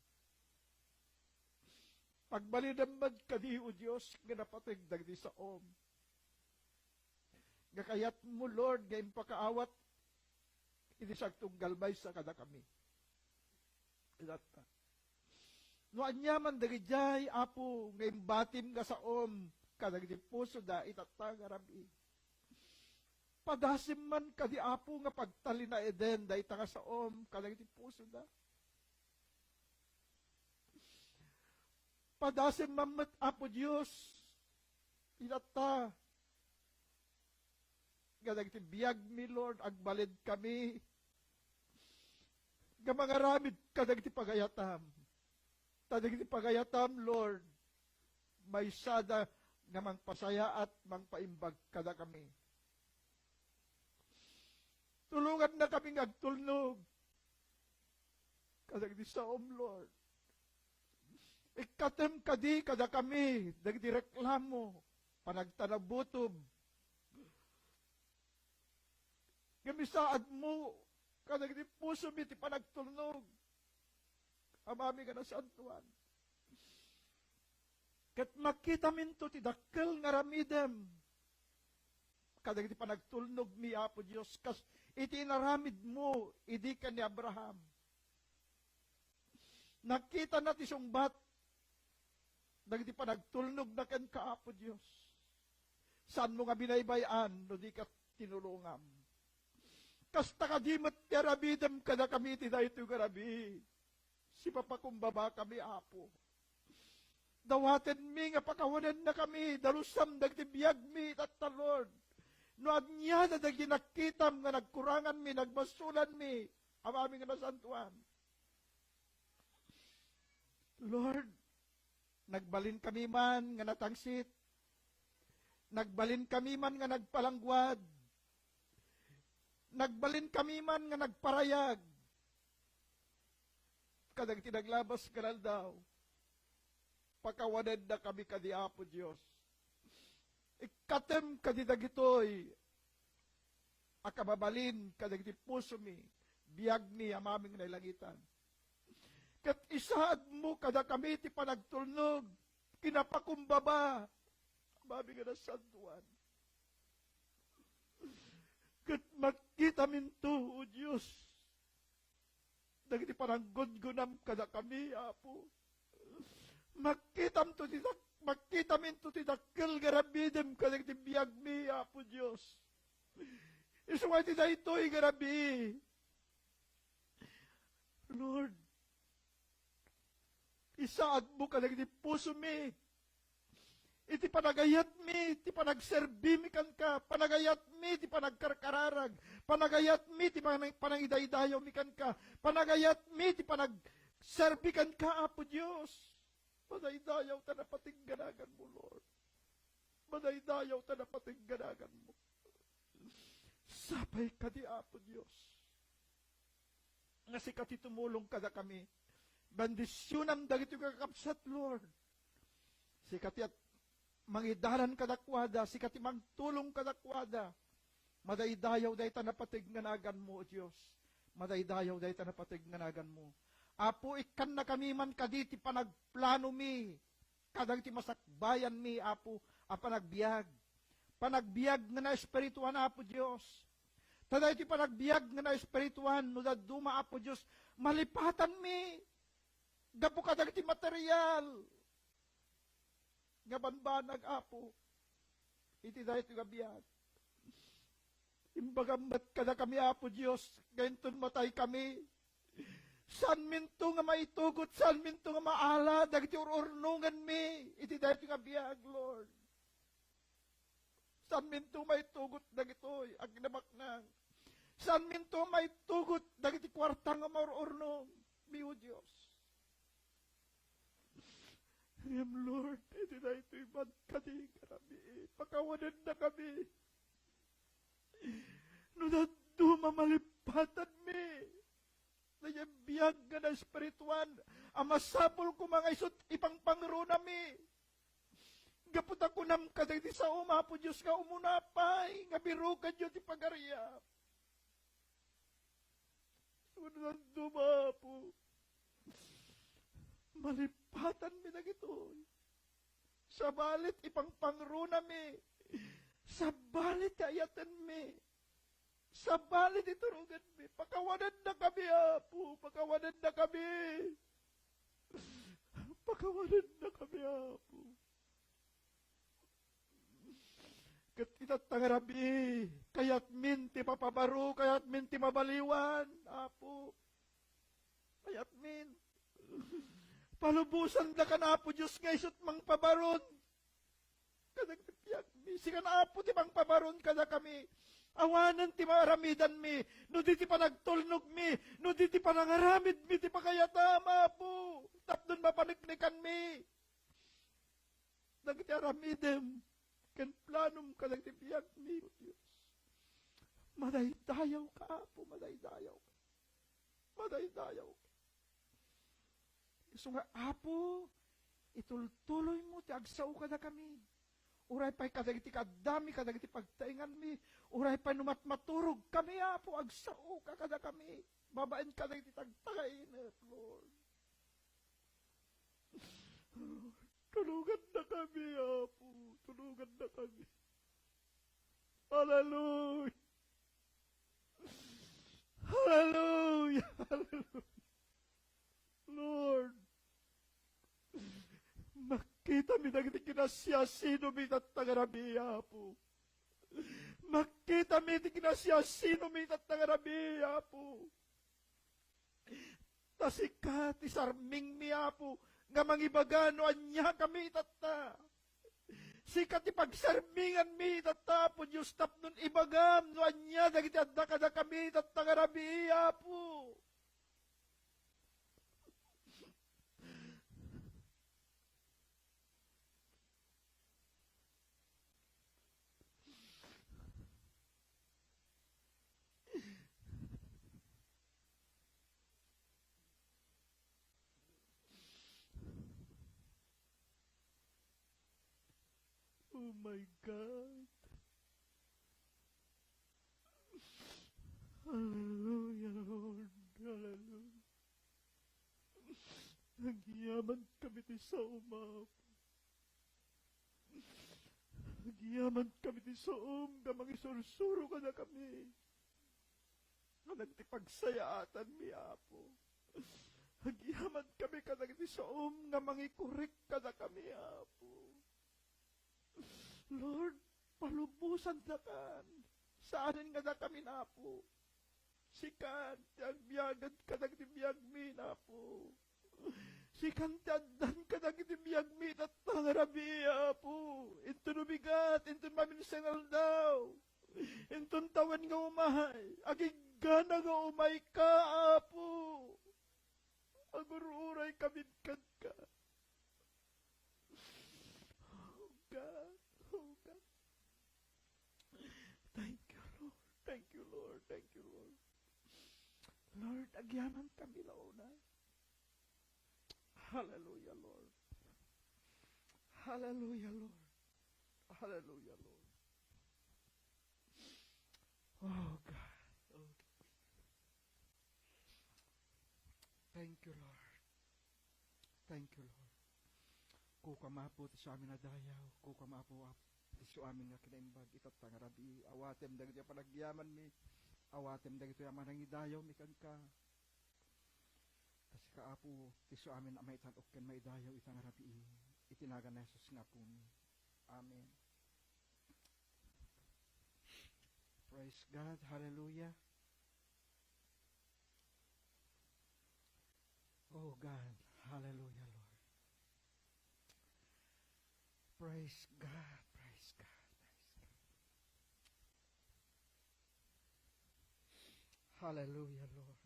Pagbalinem met kadi, O Dios, nga napateg dagiti saom nga kayatmo, Lord, nga impakaawat iti agtunggal maysa kadakami. Ilatta. No aniaman dagidiay, Apo, nga imbatim nga saom kadagiti pusoda itatta nga rabii, padasem man kadi, Apo, nga pagtalinaeden dayta nga saom kadagiti pusoda. Padasem man met, Apo Dios, ilatta nga dagiti biagmi, Lord, agbalidkami nga mangaramid kadagiti pagayatam. Ta dagiti pagayatam, Lord, maysada nga mangpasayaat, mangpaimbag kadakami. Tulongannakami nga agtulnog kadagiti saom, Lord. Ikkatem kadi kadakami dagiti reklamo, panagtanabutob, ngem isaadmo kadagiti pusomi ti panagtulnog, Amami nga nasantoan. Ket makitaminto ti dakkel nga aramidem kadagiti panagtulnogmi, Apo Dios, kas iti inaramidmo idi ken ni Abraham. Nakitana ti sungbat dagiti panagtulnogna kenka, Apo Dios. Saanmo nga binaybay-an no dika tinulongam. Kasta kadi met ti aramidem kadakami iti daytoy nga rabii. Sipapakumbabakami, Apo. Dawatenmi nga pakawanennakami, dalusam dagiti biagmi, tatta, Lord. No ania dagiti nakitam nga nagkuranganmi, nagbasolanmi, Amami nga nasantoan. Lord, nagbalinkami man nga natangsit. Nagbalinkami man nga nagpalangguad. Nagbalinkami man nga nagparayag kadagiti naglabas nga aldaw. Pakawanennakami kadi, Apo Dios. Ikkatem kadi dagitoy a kababalin kadagiti pusomi, biagmi, Amami nga nailangitan. Ket isaadmo kadakami ti panagtulnog, kinapakumbaba, Amami nga nasantoan. Ket makitaminto, O Dios, dagiti pananggudgunam kadakami, Apo. Makitamto ti dak-, makitaminto ti dakkel nga aramidem kadagiti biagmi, Apo Dios. Isu nga iti daytoy nga rabii, Lord, isaadmo kadagiti pusomi iti panagayatmi, ti panagserbimi kenka, panagayatmi ti panagkarkararag, panagayatmi ti panang-, panangidaydayawmi kenka, panagayatmi ti panagserbi kenka, Apo Dios. Madaydayaw ta napateg nga naganmo, Lord. Madaydayaw ta napateg nga naganmo. Sapay kadi, Apo Dios, nga sika ti tumulong kadakami. Bendisionam dagiti kakabsat, Lord. Sika ti at-, mangidalan kadakuada, sika ti mangtulong kadakuada. Madaydayaw dayta napateg nga naganmo, O Dios. Madaydayaw dayta napateg nga naganmo. Apo, ikkannakami man kadi ti panagplanomi kadagiti masakbayanmi, Apo, a panagbiag. Panagbiag nga naespirituan, Apo Dios. Ta daytoy panagbiag nga naespirituan, no dadduma, Apo Dios, malipatanmi gapu kadagiti material nga bambanag, Apo, iti daytoy nga biag. Imbagam met kadakami, Apo Dios, nga inton mataykami, saanminto nga maitugot, saanminto nga maala dagiti ur-urnonganmi iti daytoy nga biag, Lord. Saanminto maitugot dagitoy a kinabaknang. Saanminto maitugot dagiti kuarta nga maur-urnongmi, O Dios. Ngem, Lord, iti daytoy man kadi nga rabii, pakawanennakami. No dadduma, malipatanmi daydiay biag nga naespirituan a masapul koma nga isut' ipangpangronami. Gapu ta kunam kadagiti saom, Apo Dios, nga umuna pay nga birukenyo ti pagariam. Wenno dadduma, Apo, malipatanmi dagitoy. Sabali ti ipangpangronami. Sabali ti ayatenmi. Sabali ti turongenmi. Pakawanennakami, Apo. Pakawanennakami. Pakawanennakami, Apo. Ket ita nga rabii, kayatmin ti mapabaro, kayatmin ti mabaliwan, Apo. Kayatmin. Palubosandakan, Apo Dios, nga isut' mangpabaron kadagiti biagmi. Sikan, Apo, ti mangpabaron kadakami. Awanen ti maaramidanmi, no di ti panagtulnogmi, no di ti panangaramidmi ti pakayatam, Apo. Tapno mapaneknekanmi dagiti aramidem ken planom kadagiti biagmi, O Dios. Madaydayawka, Apo, madaydayawka. Madaydayawka. Isu nga, Apo, Tultuloymo ti agsao kadakami. Uray pay kadagiti kaaddami, kadagiti pagtaenganmi, uray pay no matmaturogkami, Apo, agsaoka kadakami. Babaen kadagiti tagtagainep, Lord. Lord, tulongannakami, Apo. Tulongannakami. Hallelujah. Hallelujah. Hallelujah. Lord, makitami dagiti kinasiasinomi tatta nga rabii, Apo. Makitami ti kinasiasinomi tatta nga rabii, Apo. Ta sika ti sarmingmi, Apo, nga mangibaga no ania kami tatta. Sika ti pagserminganmi tatta, Apo Dios, tapno ibagam no ania dagiti adda kadakami tatta nga rabii, Apo. Oh my God. Hallelujah, Lord. Hallelujah. Agyaman kami ti saom, Apo. Agyaman kami ti saom nga mangisursuro kadakami. Nga nagti pagsayaatanmi, Apo. Agyaman kami kadagiti saom nga mangikorek kadakami, Apo. Lord, palubosandakan. Saanen nga dakamin, Apo. Sikan ti agbiaged kadagiti biagmi, Apo. Sikan ti addan kadagiti biagmi tatta nga rabii, Apo. Inton umigat, inton maminsan aldaw, inton tawen nga umay, agiggana nga umayka, Apo. Agur-uray kami kenka. Oh God, oh God. Thank you, Lord. Thank you, Lord. Thank you, Lord. Lord, agyaman kami la unay. Hallelujah, Lord. Hallelujah, Lord. Hallelujah, Lord. Oh God. Oh God. Thank you, Lord. Thank you, Lord. Kukam, Apo, ti suamin a dayaw. Kukam, Apo, Apo, ti suamin nga kinaimbag itatta nga rabii. Awatem dagiti panagyamanmi. Awatem dagiti a manangidayawmi kenka. Ta sika, Apo, ti suamin a maitan-ok ken maidayaw ita nga rabii. Iti nagan ni Jesus nga Apomi. Amen. Praise God. Hallelujah. Oh God. Hallelujah, Lord. Praise God. Praise God. Praise God. Hallelujah, Lord.